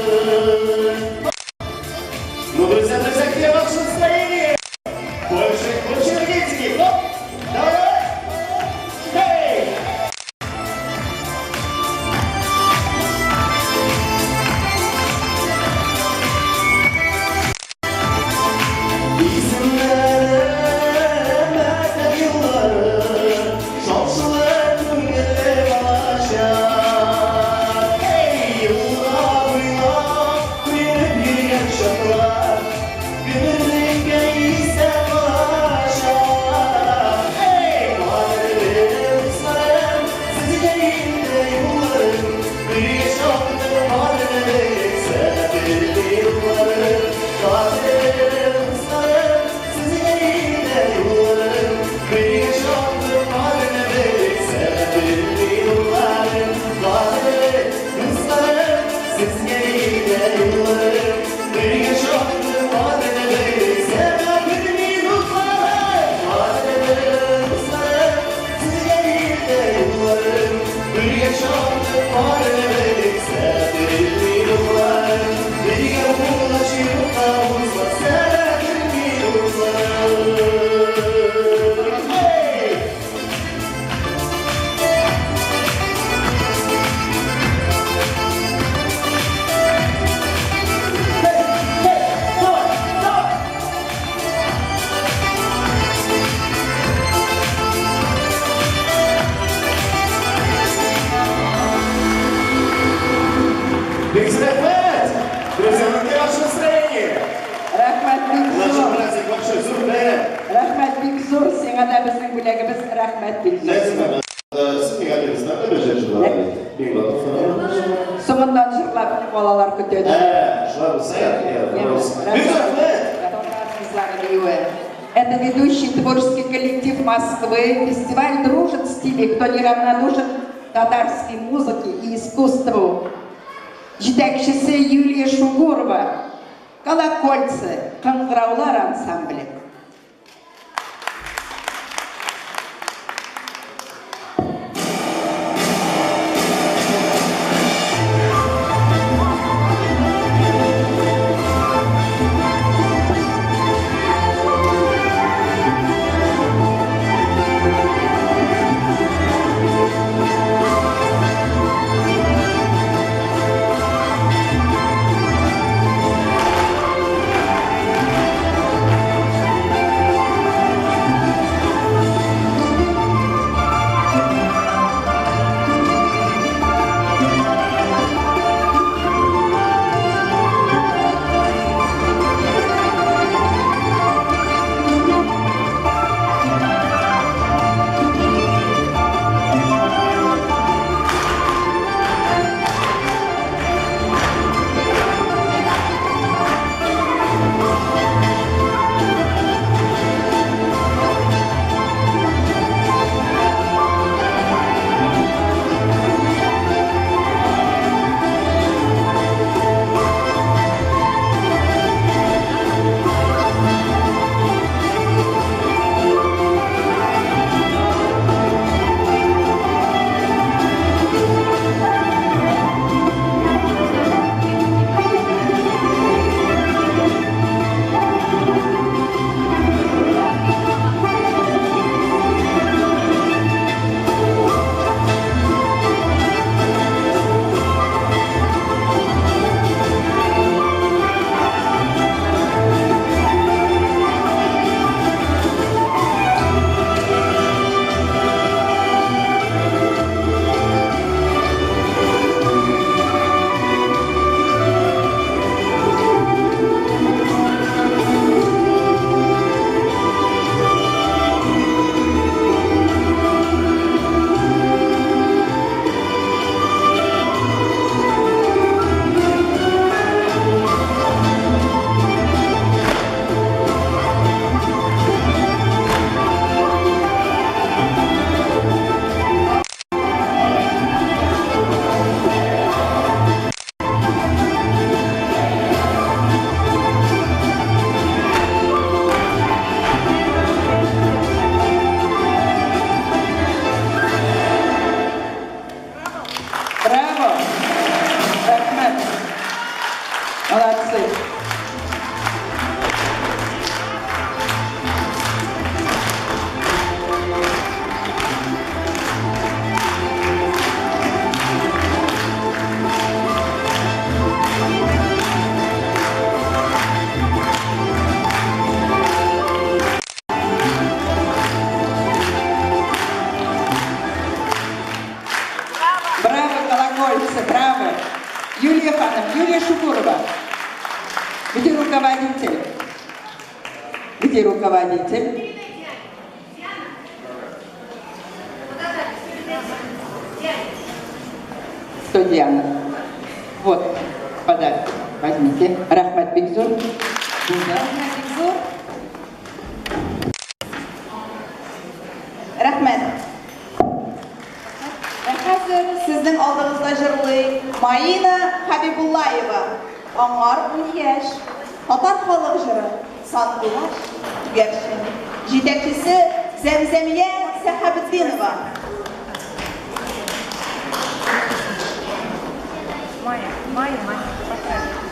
Сездән дә бер җыр җырлап бит. Бик матур. Соңыннан җырлап балалар көтә. Ә, шулай булса, бик рәхмәт. Это ведущий творческий коллектив Москвы. Фестиваль дружит с теми, кто неравнодушен к татарской музыке и искусству. Җитәкчесе Юлия Шугурова. Колокольцы, Кыңгыраулар ансамбле. Браво! Рәхмәт! Молодцы! Браво, колокольцы, браво! Юлия ханым, Юлия Шукурова. Где руководитель? Где руководитель? Кто Диана? Вот, подарок. Возьмите. Рәхмәт бик зур. Рәхмәт бик зур. Рәхмәт. Ә хәзер сезнең алдыгызда җырлый Маина Хабибуллаева. Аңар 10 яшь. Татар халык җыры Сандугач күгәрчен. Җитәкчесе Зәмзәмия Сәхәбетдинова. Майя, Майя, Майя, поставь.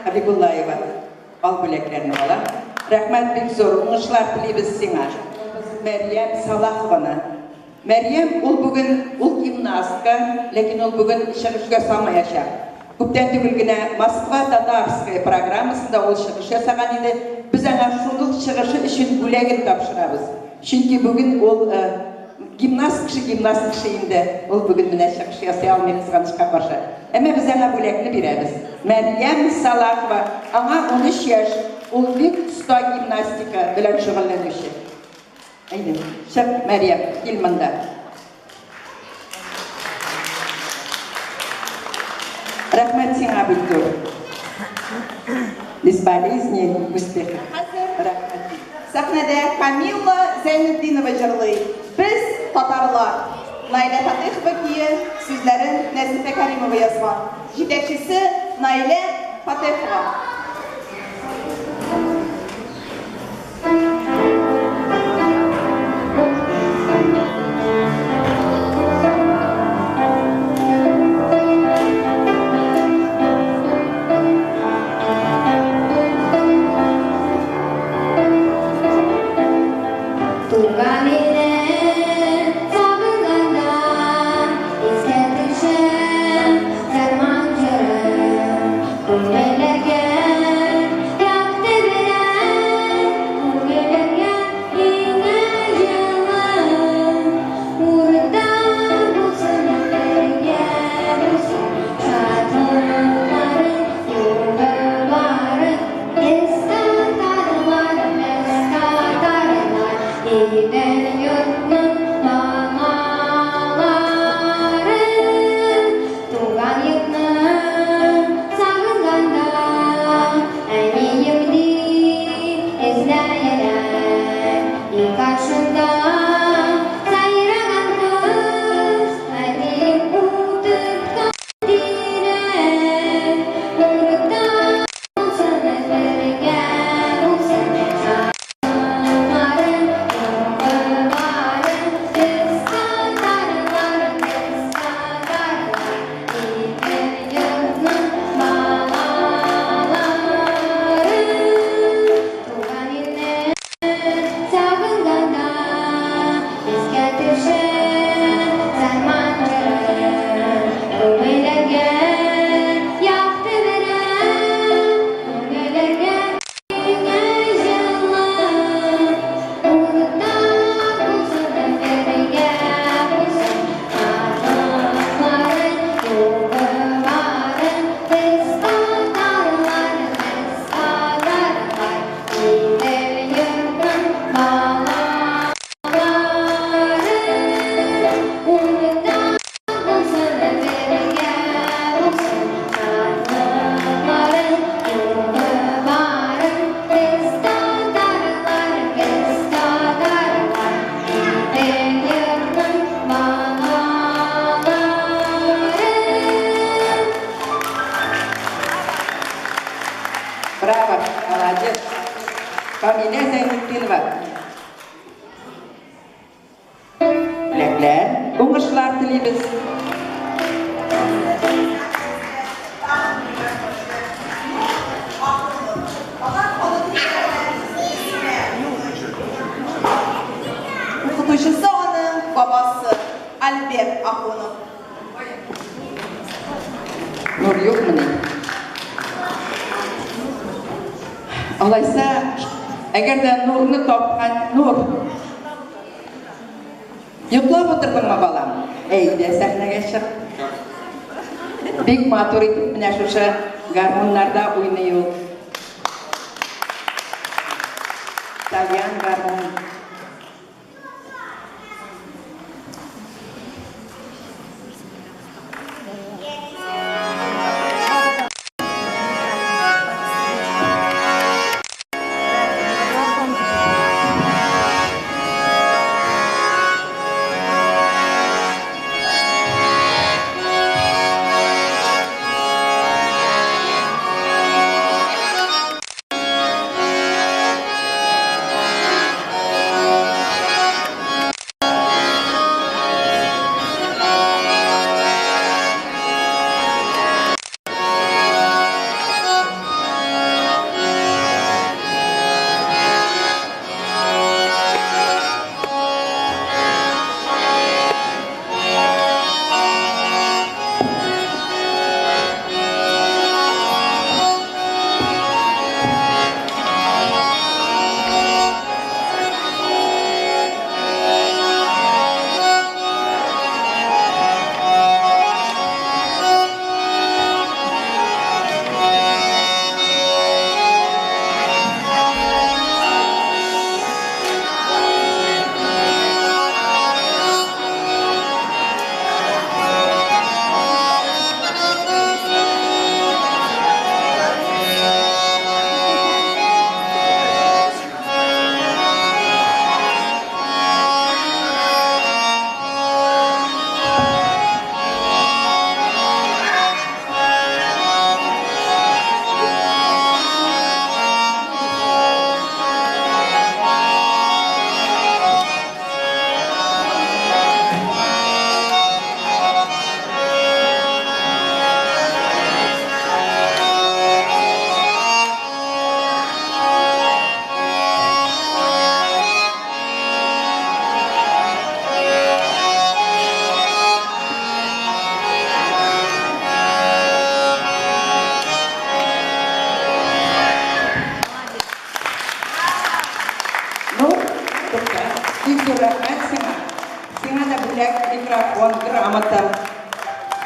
Хабибуллаева. Ал бүләкләрне, балам. Рәхмәт бик зур, уңышлар телибез сиңа. Мәрьям Салахованы. Мәрьям ул бүген ул гимнастка, ләкин ул бүген чыгыш ясамаячак. Күптән түгел генә Москва татарская программасында ул чыгыш ясаган иде. Без аңа шул чыгышы өчен бүләген тапшырабыз. Чөнки бүген ул гимнаст кеше, гимнаст кеше инде. Ул бүген менә чыгыш ясый алмый, кызганычка каршы. Әмма без аңа бүләкне бирәбез. Мәрьям Салахова, аңа 13 яшь, ул бик оста гимнастика белән шөгыльләнүче. Әйдә, чык, Мәрьям, кил монда. Рәхмәт сиңа бик зур. Без болезни, успеха. Хәзер сәхнәдә Камилла Зәйнетдинова җырлый. Без татарлар. Наилә Фатыйхова көе, сүзләрен Нәзифә Кәримова язган. Җитәкчесе Наилә Фатыйхова. Туган илне сагынганда искә төшә Сарман җыры. Күңелләргә якты бирә, күңелләргә иңә җылы. Урында булсын, бергә булсын, шатлыклары, югылары. Без татарлар, без татарлар, Идел йортның балалары. Туган йортны сагынганда, әнием дип эзләйрәк. Ил каршында сайраган кош, әтием утырткан тирәк. Урында булсын, бергә булсын, шатлыклары, югылары. Без татарлар, без татарлар, Идел йортның балалары. Туган илне сагынганда искә төшә Сарман җыры. Күңелләргә якты бирә, күңелләргә иңә җылы. Урында булсын, бергә булсын, шатлыклары, югылары. Без татарлар, без татарлар, Идел йортның балалары. Урында булсын, бергә булсын, шатлыклары, югылары. Без татарлар, без татарлар, Идел йортның балалары. Браво, молодец. Камилә Зәйнетдинова. Бүләкләр, уңышлар телибез. Укытучысы аның бабасы Альберт Ахунов. Нур юкмыни? Алайса, әгәр дә Нурны тапкан Нур. Йоклап утырдыңмы, балам? Әйдә, сәхнәгә чык. Бик матур итеп менә шушы гармуннарда уйный ул. Тальян гармун.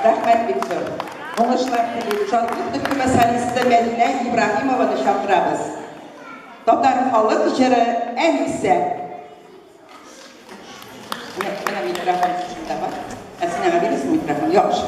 Рәхмәт бик зур. Уңышлар телим. Шатлык төркеме солисты Мәдинә Ибраһимованы чакырабыз. Татар халык җыры Әнисә. Менә, менә микрофон шунда бар. Ә син аңа бирәсең микрофон. Яхшы.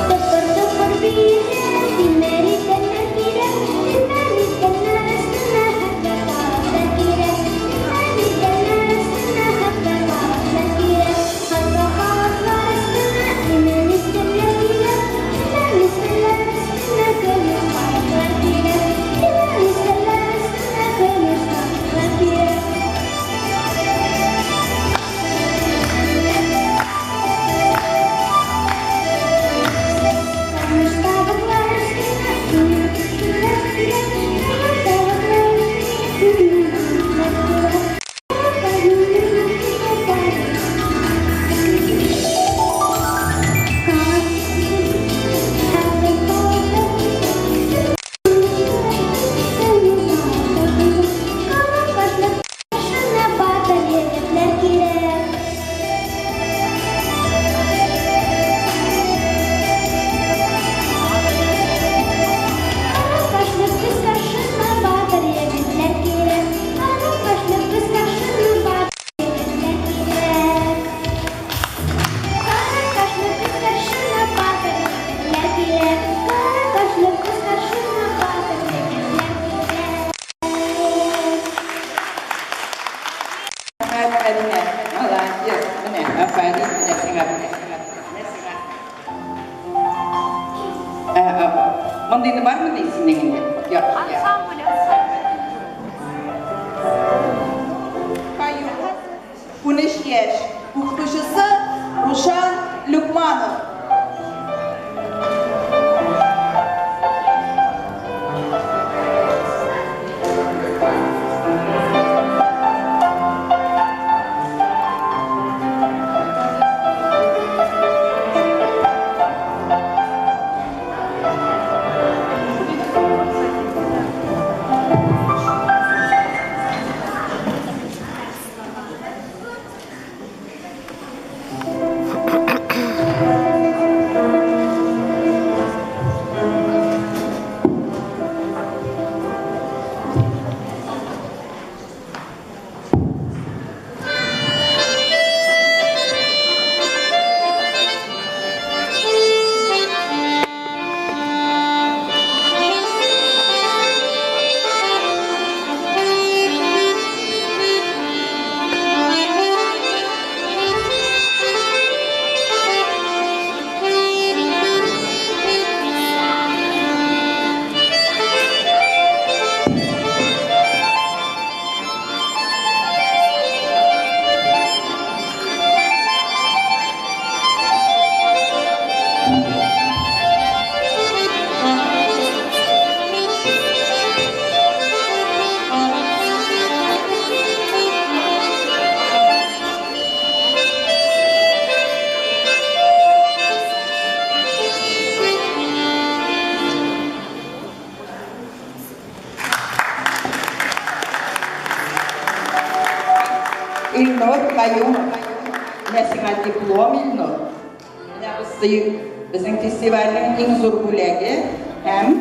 Тыпыр-тыпыр биергә, тимер итәләр кирәк, тимер итәләр өстенә хәтфә паласлар кирәк, тимер итәләр өстенә хәтфә паласлар кирәк, хәтфә паласлар өстенә имән истәләр кирәк, имән истәләр өстенә көмеш каласлар кирәк, имән истәләр өстенә көмеш каласлар кирәк. Көмеш табаклар өстенә имән истәләр кирәк, имән табаклар өстенә имән истәләр кирәк. Рәхмәт, Мәдинә. Молодец. Менә, афәрин, менә сиңа, менә сиңа, менә сиңа. Ә, ә, Мондыйны бармы ди синең инде? Яхшы. Каюмов, 13 яшь, укытучысы Рушан Люкманов. Илнур Каюмов. Менә сиңа диплом, Илнур. Менә бусы безнең фестивальнең иң зур бүләге һәм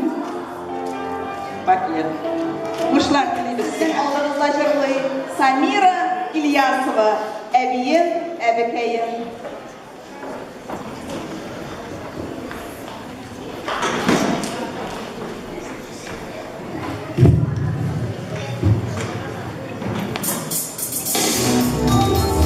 пакет. Уңышлар телибез Сезнең сиңа. алдыгызда җырлый Самира Ильясова, әбием, әбекәем. Thank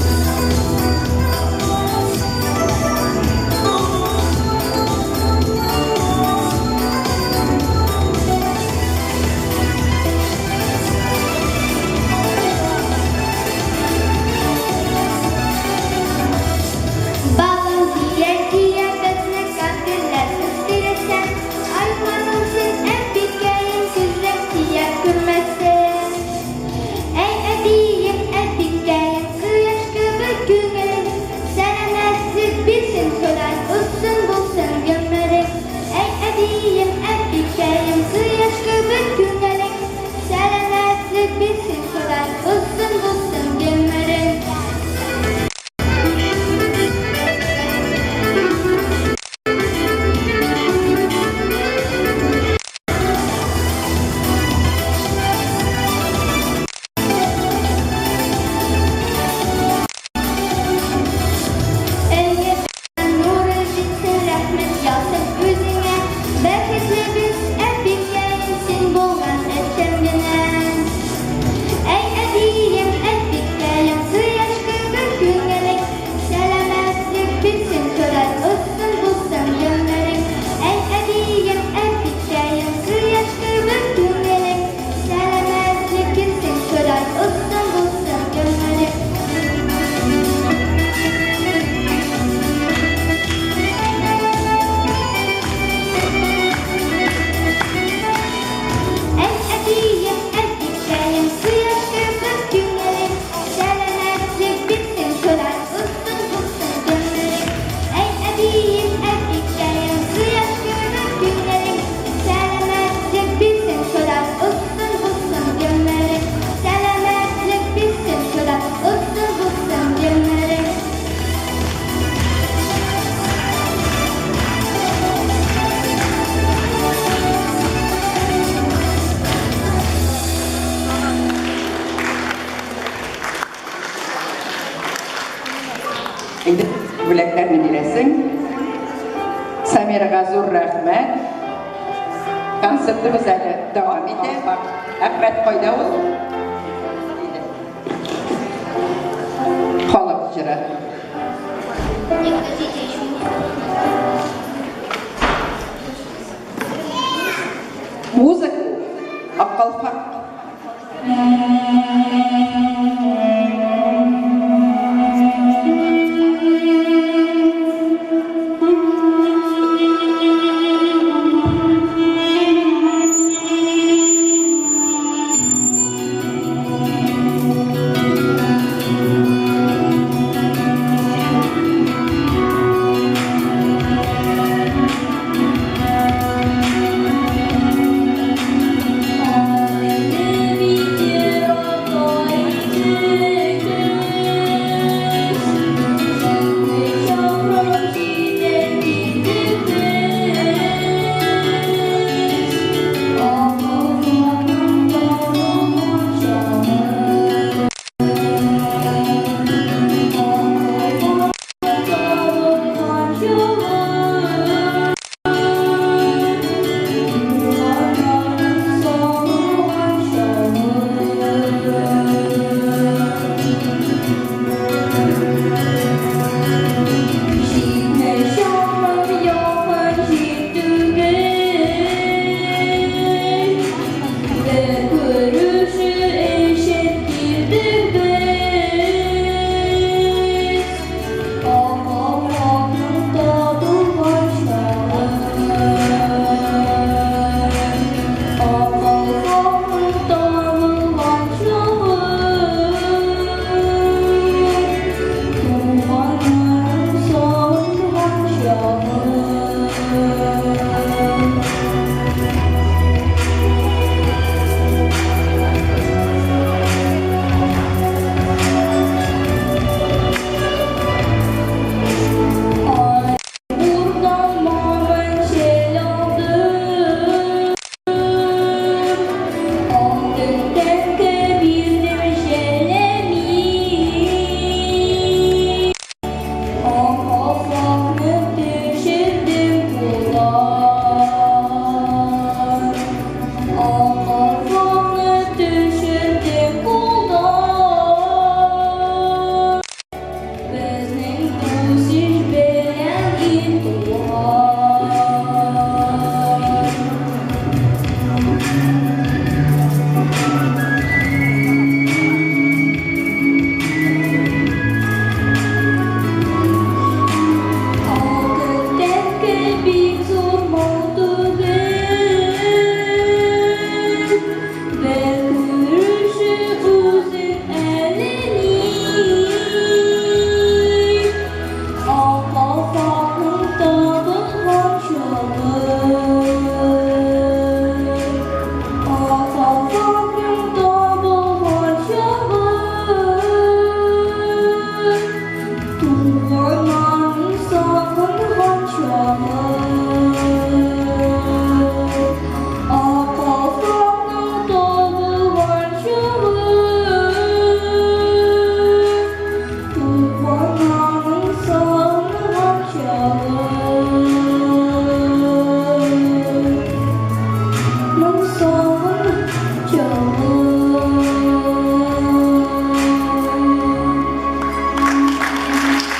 Самирага зур рәхмәт. Концертыбыз әле дәвам итә. Әхмәт кайда ул? Халык җыры. Музыку Аккалфак.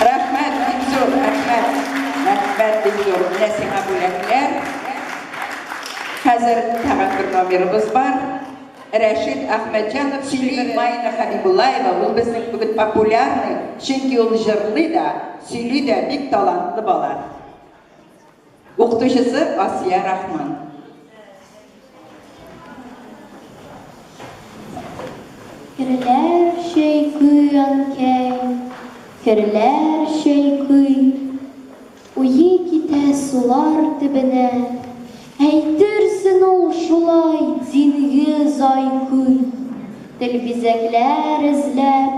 Рәхмәт, бик зур, рәхмәт. Рәхмәт, бик зур. Менә сиңа бүләкләр. Хәзер тагын бер номерыбыз бар. Рәшит Әхмәтҗанов сөйли Майна Хәбибуллаева. Ул безнең бүген популярный, чөнки ул җырлый да, сөйли дә, бик талантлы бала. Укытучысы Асия Рахман. Керләр чайкый, әнкәй, керләр чайкый. Уе китә сулар төбенә, Әйтерсең ул шулай диңгез айкый. Тел бизәкләр эзләп,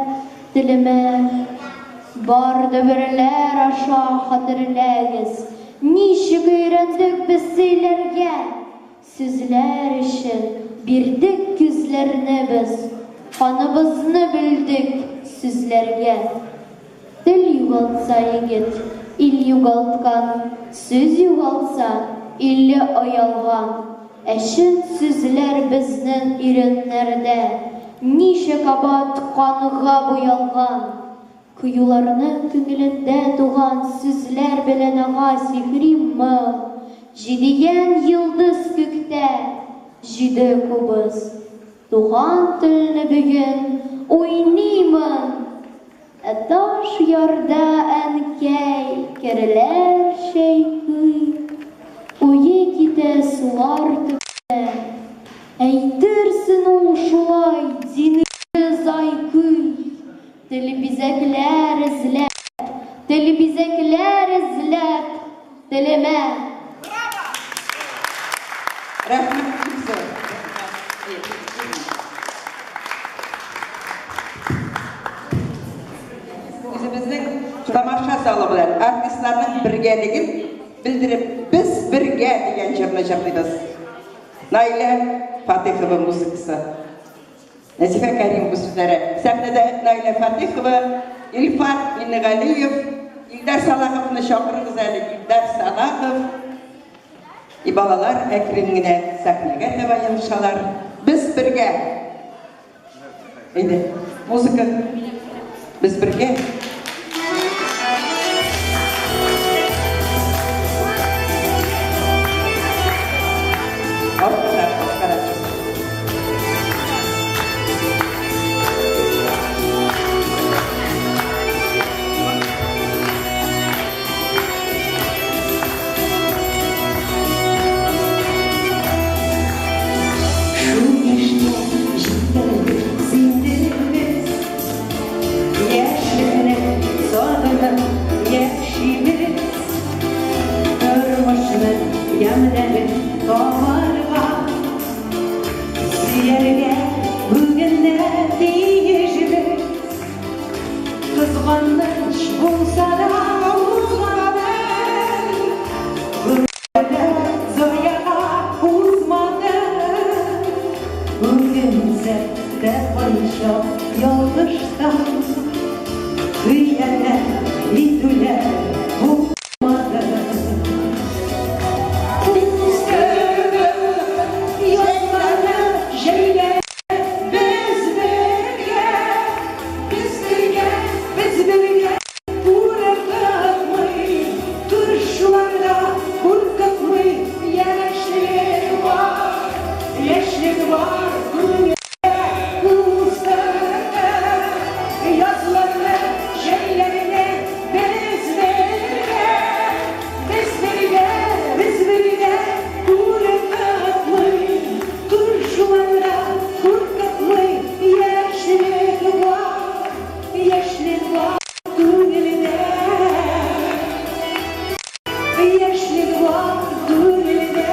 телемә Бар дөберләр аша хәтерләгез, Ничек өйрәндек без сөйләргә? Сүзләр өчен бирдек күзләрне без, Каныбызны бүлдек сүзләргә. Тел югалтса егет, Ил югалткан, сүз югалтса, илле оялган. Ә чын сүзләр безнең иреннәрдә Ничә кабат канга буялган. Кыюларның күңелендә туган Сүзләр белән ага сихри моң. Җидегән йолдыз күктә, җиде кубыз. Туган телне бүген уйныймын. Ә таш ярда әнкәй керләр чайкый, Уе китә сулар төбенә. Әйтерсең ул шулай диңгез айкый, Тел бизәкләр эзләп, тел бизәкләр эзләп, Телемә. Рәхмәт, бик зур. Үзебезнең тамаша залы белән артистларның бергәлеген белдереп, Без бергә дигән җырны җырлыйбыз. Наилә Фатыйхова музыкасы. Нәзифә Кәримова сүзләре. Сәхнәдә Наилә Фатыйхова, Илфат Миннегалиев, Илдар Салаховны чакырыгыз әле, Илдар Салахов. И балалар әкрен генә сәхнәгә таба елышалар. Без бергә. Әйдә, музыка. Без бергә. Арткарак, арткарак. Шул яшькә җиткәнбез инде без, Яшьлекне сагынып яшибез. Тормышның ямьләрен табарга, Сөяргә бүген дә тиешбез. Кызганыч булса да узганы, Гомерләр заяга узмады. Үкенсәк тә кайчак ялгыштан, Хыянәт итүләр булмады. Үстерде язларны, җәйләрне без бергә, Без бергә, без бергә куркытмый, Тырышулар да куркытмый, Яшьлек бар, яшьлек бар күңелдә. Үстерде язларны, җәйләрне без бергә, Без бергә, без бергә куркытмый, Тырышулар да куркытмый, Яшьлек бар, яшьлек бар күңелдә. Яшьлек бар күңелдә.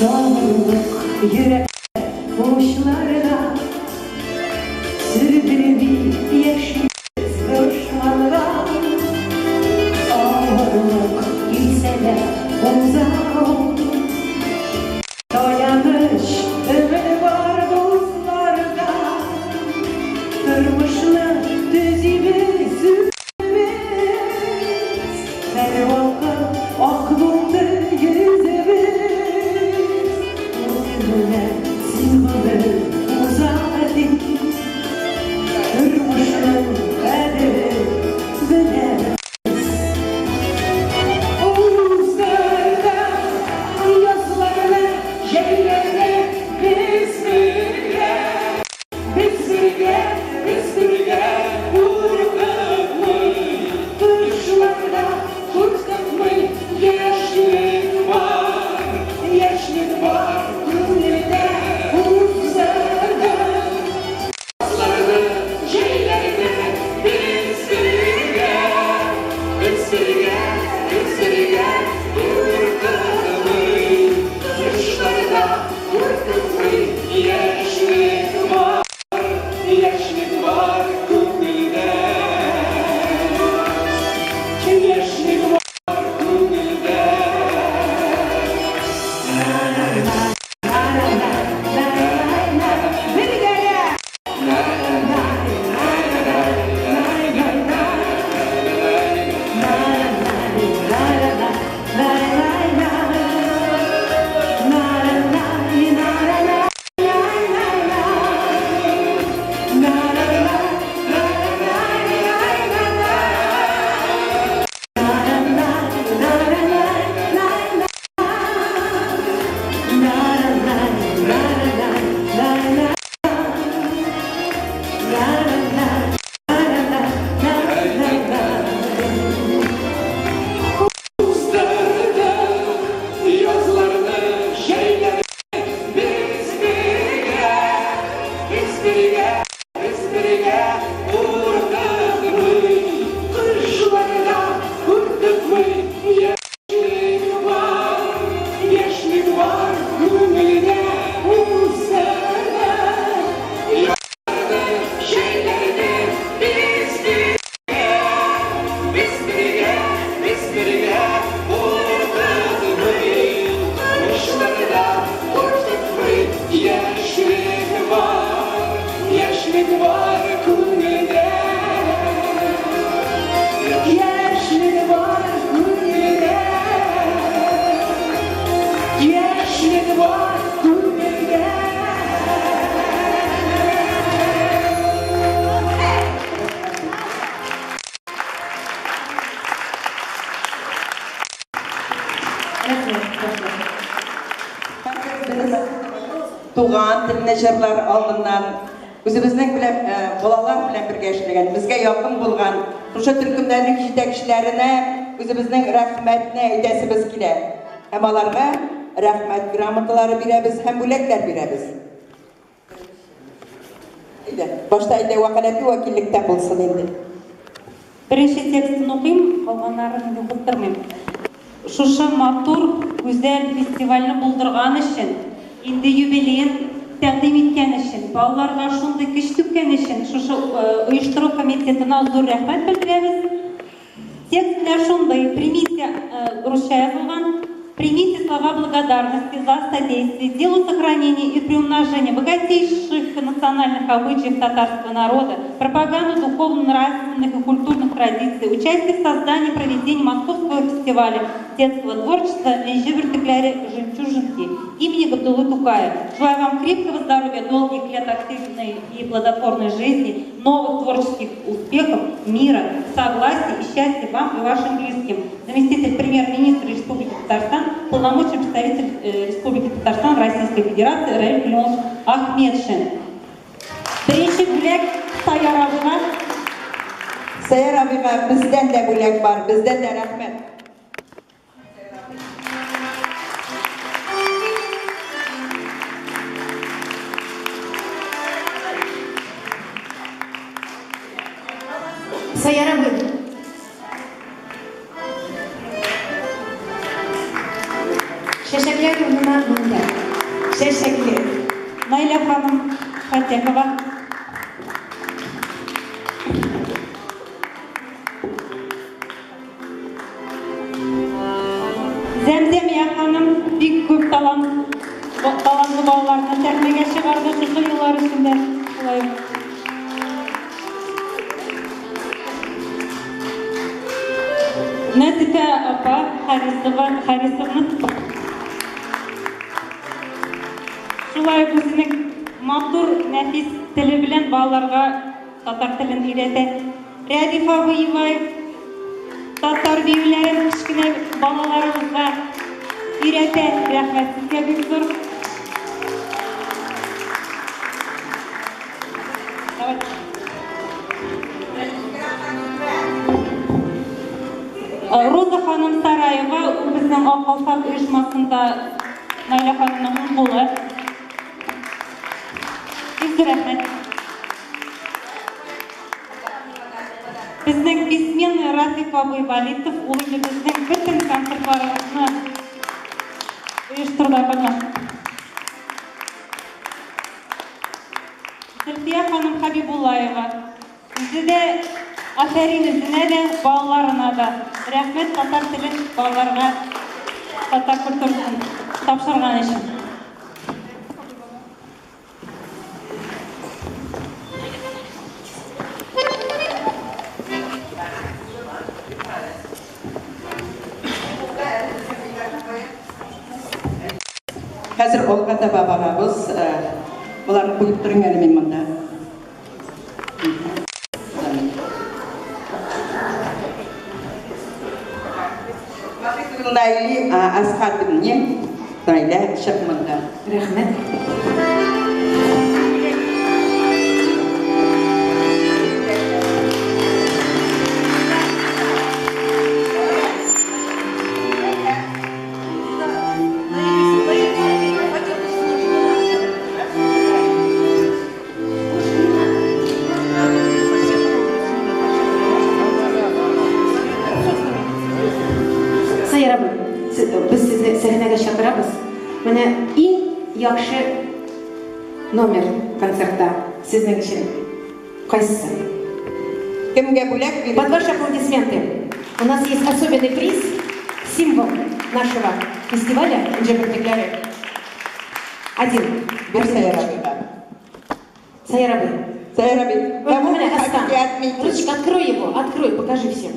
Сабырлык йөрәктә, учларда. Сөрдерми яшибез дошманга. Авырлык килсә дә уза ул. Таяныч, өмет бар дусларда. Тормышны төзибез үзебез. Һәрвакыт ак булды йөзебез. Үкенмә син гомер уза дип. Тормышның кадерен беләбез. Уздырды Рәхмәт, рәхмәт. Без туган телне җырлар алдыннан үзебезнең белән балалар белән бергә эшләгән, безгә якын булган шушы төркемнәрнең җитәкчеләренә үзебезнең рәхмәтне әйтәсебез килә. Һәм аларга рәхмәт грамоталары бирәбез һәм бүләкләр бирәбез. Әйдә, башта әйдә вәкаләтле вәкиллектә булсын инде. Беренче текстын укыйм, калганнарын инде укып тормыйм. Шушы матур, гүзәл фестивальне булдырган өчен, инде юбилеен тәкъдим иткән өчен, балаларга шундый көч түккән өчен шушы оештыру комитетына зур рәхмәт белдерәбез. Текст менә шундый, примите, русча язылган, Примите слова благодарности за содействие делу сохранения и приумножения богатейших национальных обычаев татарского народа, пропаганду духовно-нравственных и культурных традиций, участие в создании и проведении Московского фестиваля детского творчества «Энҗе бөртекләре жемчужинки» имени Габдуллы Тукая. Желаю вам крепкого здоровья, долгих лет активной и плодотворной жизни, новых творческих успехов, мира, согласия и счастья вам и вашим близким. Заместитель премьер-министра Республики Татарстан, полномочный представитель Республики Татарстан Российской Федерации Раиль Климович Ахмедшин. Беренче бүләк Саяр абыйга. Саяр абыйга бездән дә бүләк бар, бездән дә рәхмәт. Саяр абый. Чәчәкләр урынына монда. Чәчәкле. Наилә ханым Фатехова. Зәмзәмия ханым бик күп талант, талантлы балаларны сәхнәгә чыгарды шушы еллар эчендә. Шулай ук. Нәзифә апа Харисова, Харисовна шулай ук үзенең матур, нәфис теле белән балаларга татар телен өйрәтә. Рәдиф абый Иваев татар биюләрен кечкенә балаларыбызга өйрәтә. Рәхмәт сезгә бик зур. Роза ханым Сараева, ул безнең Ак калфак оешмасында Наилә ханымның уң кулы. Бик зур рәхмәт. Безнең бессменный Рафик абый Валитов, ул инде безнең бөтен концертларыбызны оештыруда катнашты. Зөлфия ханым Хәбибуллаева. Үзе дә афәрин үзенә дә, балаларына да. Рәхмәт татар телен балаларга, татар культурасын тапшырган өчен. Хәзер алга таба барабыз. Боларны куеп торыйм әле мин монда. Наили Асхатовне Наилә чык монда. Рәхмәт. Сәйяр абый, без сезне сәхнәгә чакырабыз. Менә иң яхшы номер концертта сезнең өчен кайсысы? Кемгә бүләк бирелде? Под ваши аплодисменты. У нас есть особенный приз, символ нашего фестиваля Энҗе бөртекләре. Один. Бир Сәйяр абыйга. Сәйяр абый. Сәйяр абый, кому Менә вы Астан. хотите отметить? Ручка, открой его, открой, покажи всем.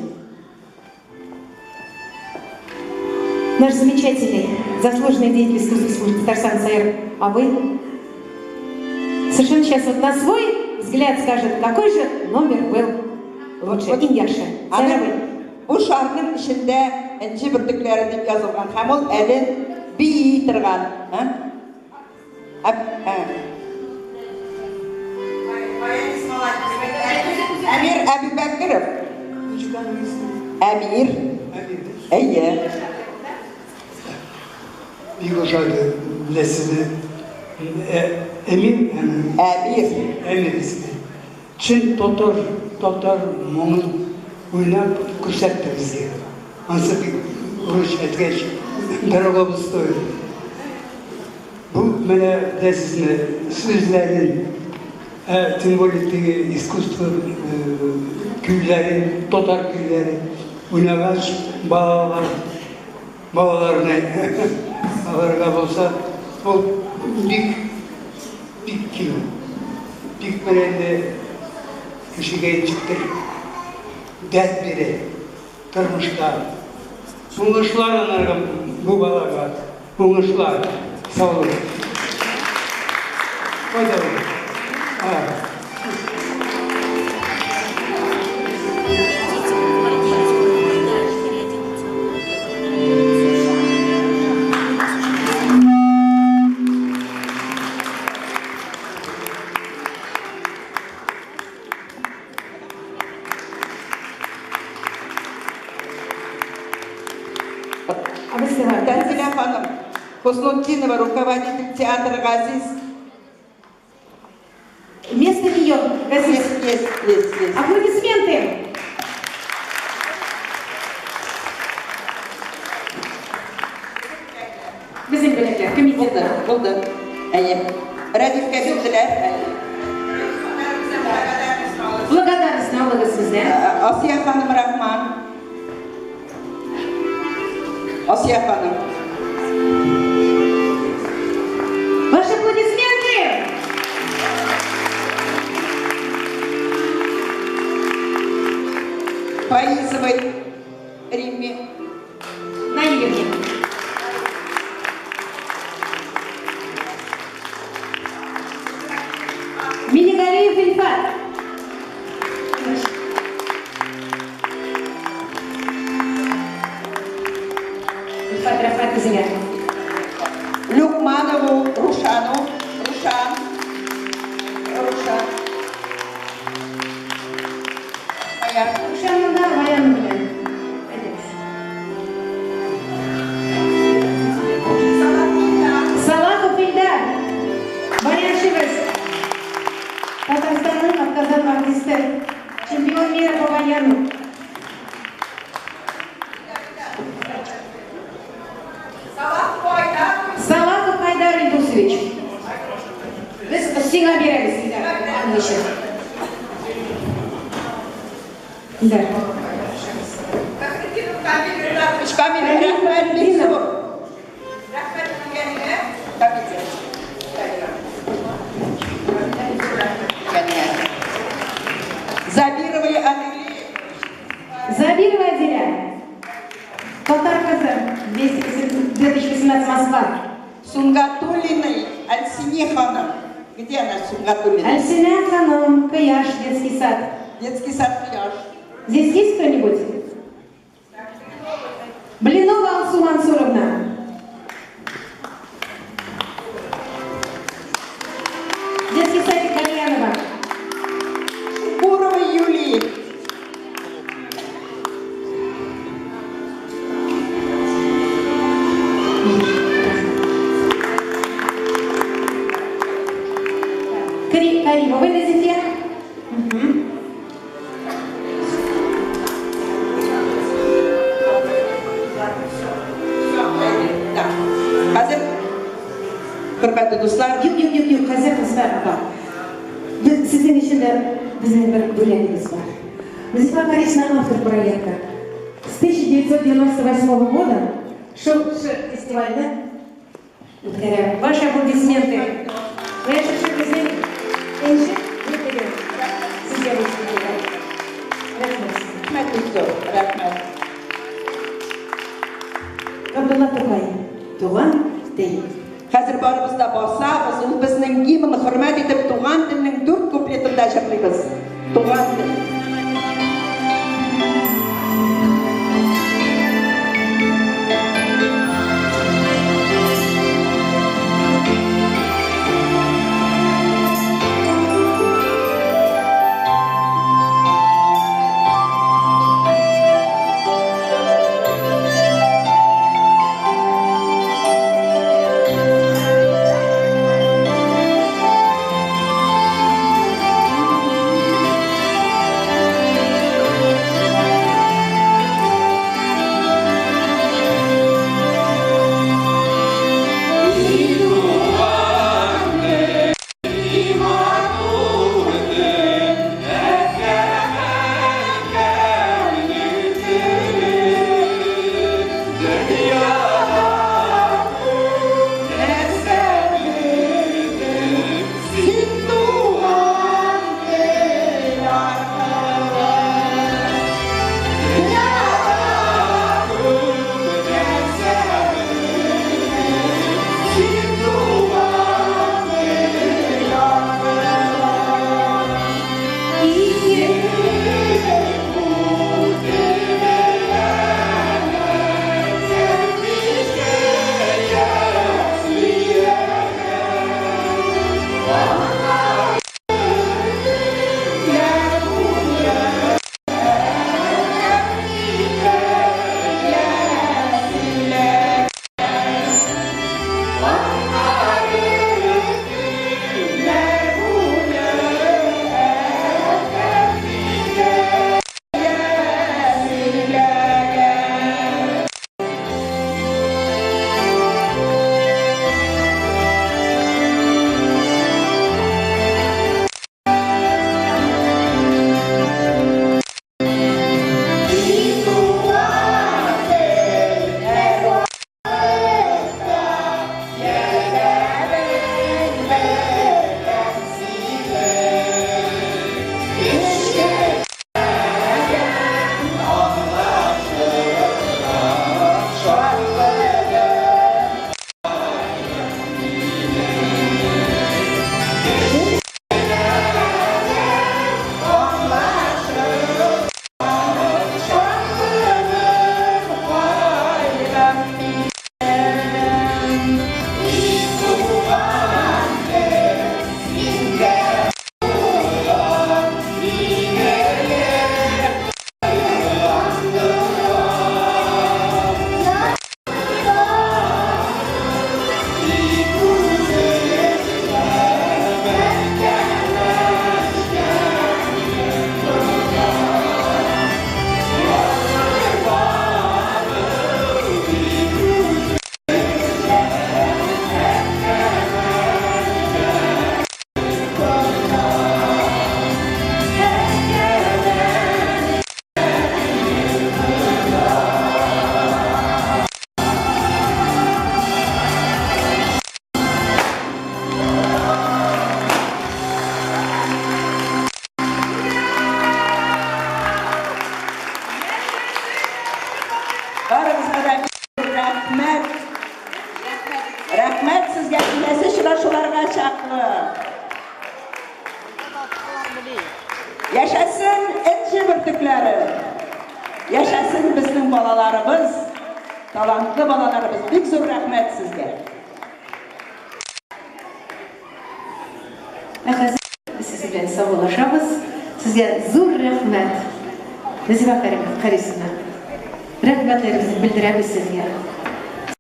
Наш замечательный, заслуженный деятель искусств Республики Татарстан Саир абый совершенно сейчас вот на свой взгляд скажет, какой же номер был лучше. Иң яхшы. Саир Аның абый. бу шарның эчендә Энҗе бөртекләре дип язылган һәм ул әле бии торган. Әмир Әбибәкеров. Әмир. Әйе. Бик ошады, беләсезме? Әмир. Әмир. Әмир исеме. Чын татар, татар моңын уйнап күрсәтте безгә. Ансы бик урысча әйткәч, дорого стоит. Бу менә беләсезме, сүзләрен, ә тем более теге искусство көйләрен, татар көйләре уйнагач, балалар, балаларны аларга булса, ул бик, бик киң. Бик менә инде кешегә ничектер дәрт бирә тормышта. Уңышлар анарга бу балага, уңышлар. Сау булыгыз. Кайда ул? А. Тәнзилә ханым Хуснутдинова, руководитель театра «Газиз». Место нее, Газиз. Есть, есть, есть, есть. Аплодисменты. Безнең бүләкләр, комитет. Булды, булды. Әйе. Рәдифкә бирделәр. Благодарность алыгыз сездән. Асия ханым Рахман. Асия ханым. Ваши аплодисменты! Фаизовой Римме. Наилевне. Минигалиев Ильфат. Ильфат, рәхмәт үзеңә. Люкманову Рушану. Рушан. Рушан. Баян. Рушанның да баяны белән. Әйдәгез. Салахов Илдар. Баянчыбыз. Татарстанның атказанган артисты. Чемпион мира по баяну. Салахов Айдар Ильдусович. Без сиңа бирәбез, Илдар, аның өчен. Илдар. Камил, рәхмәт бик зур. Рәхмәт килгәнеңә. Камил. Килгәнеңә. Забирова Адели. Забирова Аделя. Татар кызы. 2018 Москва. Сунгатуллиной Альсине ханым. Где она, Сунгатуллина? Альсине ханым, Кыяш, детский сад. Детский сад Кыяш. Здесь есть кто-нибудь? Блинова Алсу Мансуровна. Детский садик Гальянова. Шукурова Юлии. Каримовой Назифе. Угу. Да. Хәзер, хөрмәтле дуслар, Юк, юк, юк, юк, хәзер кызлар апа. Без сезнең өчен дә безнең бер бүләгебез бар. Назифа Харисовна автор проекта. С 1998 года шул фестивальдә үткәрә. Ваши аплодисменты. Менә шушы безнең энҗе бөртеге сезгә булсын. Рәхмәт сезгә. Рәхмәт бик зур, рәхмәт. Габдулла Тукай. Туган тел. Хәзер барыбыз да басабыз, ул безнең гимн хөрмәт итеп туган телнең дүрт куплетын да җырлыйбыз. Туган тел. рәхмәт. Рәхмәт сезгә киләсе очрашуларга чаклы. Яшәсен энҗе бөртекләре. Яшәсен безнең балаларыбыз, талантлы балаларыбыз. Бик зур рәхмәт сезгә. Ә хәзер без сезнең белән саубуллашабыз. Сезгә зур рәхмәт, Нәзифә Харисовна. Рәхмәтләребезне белдерәбез сезгә.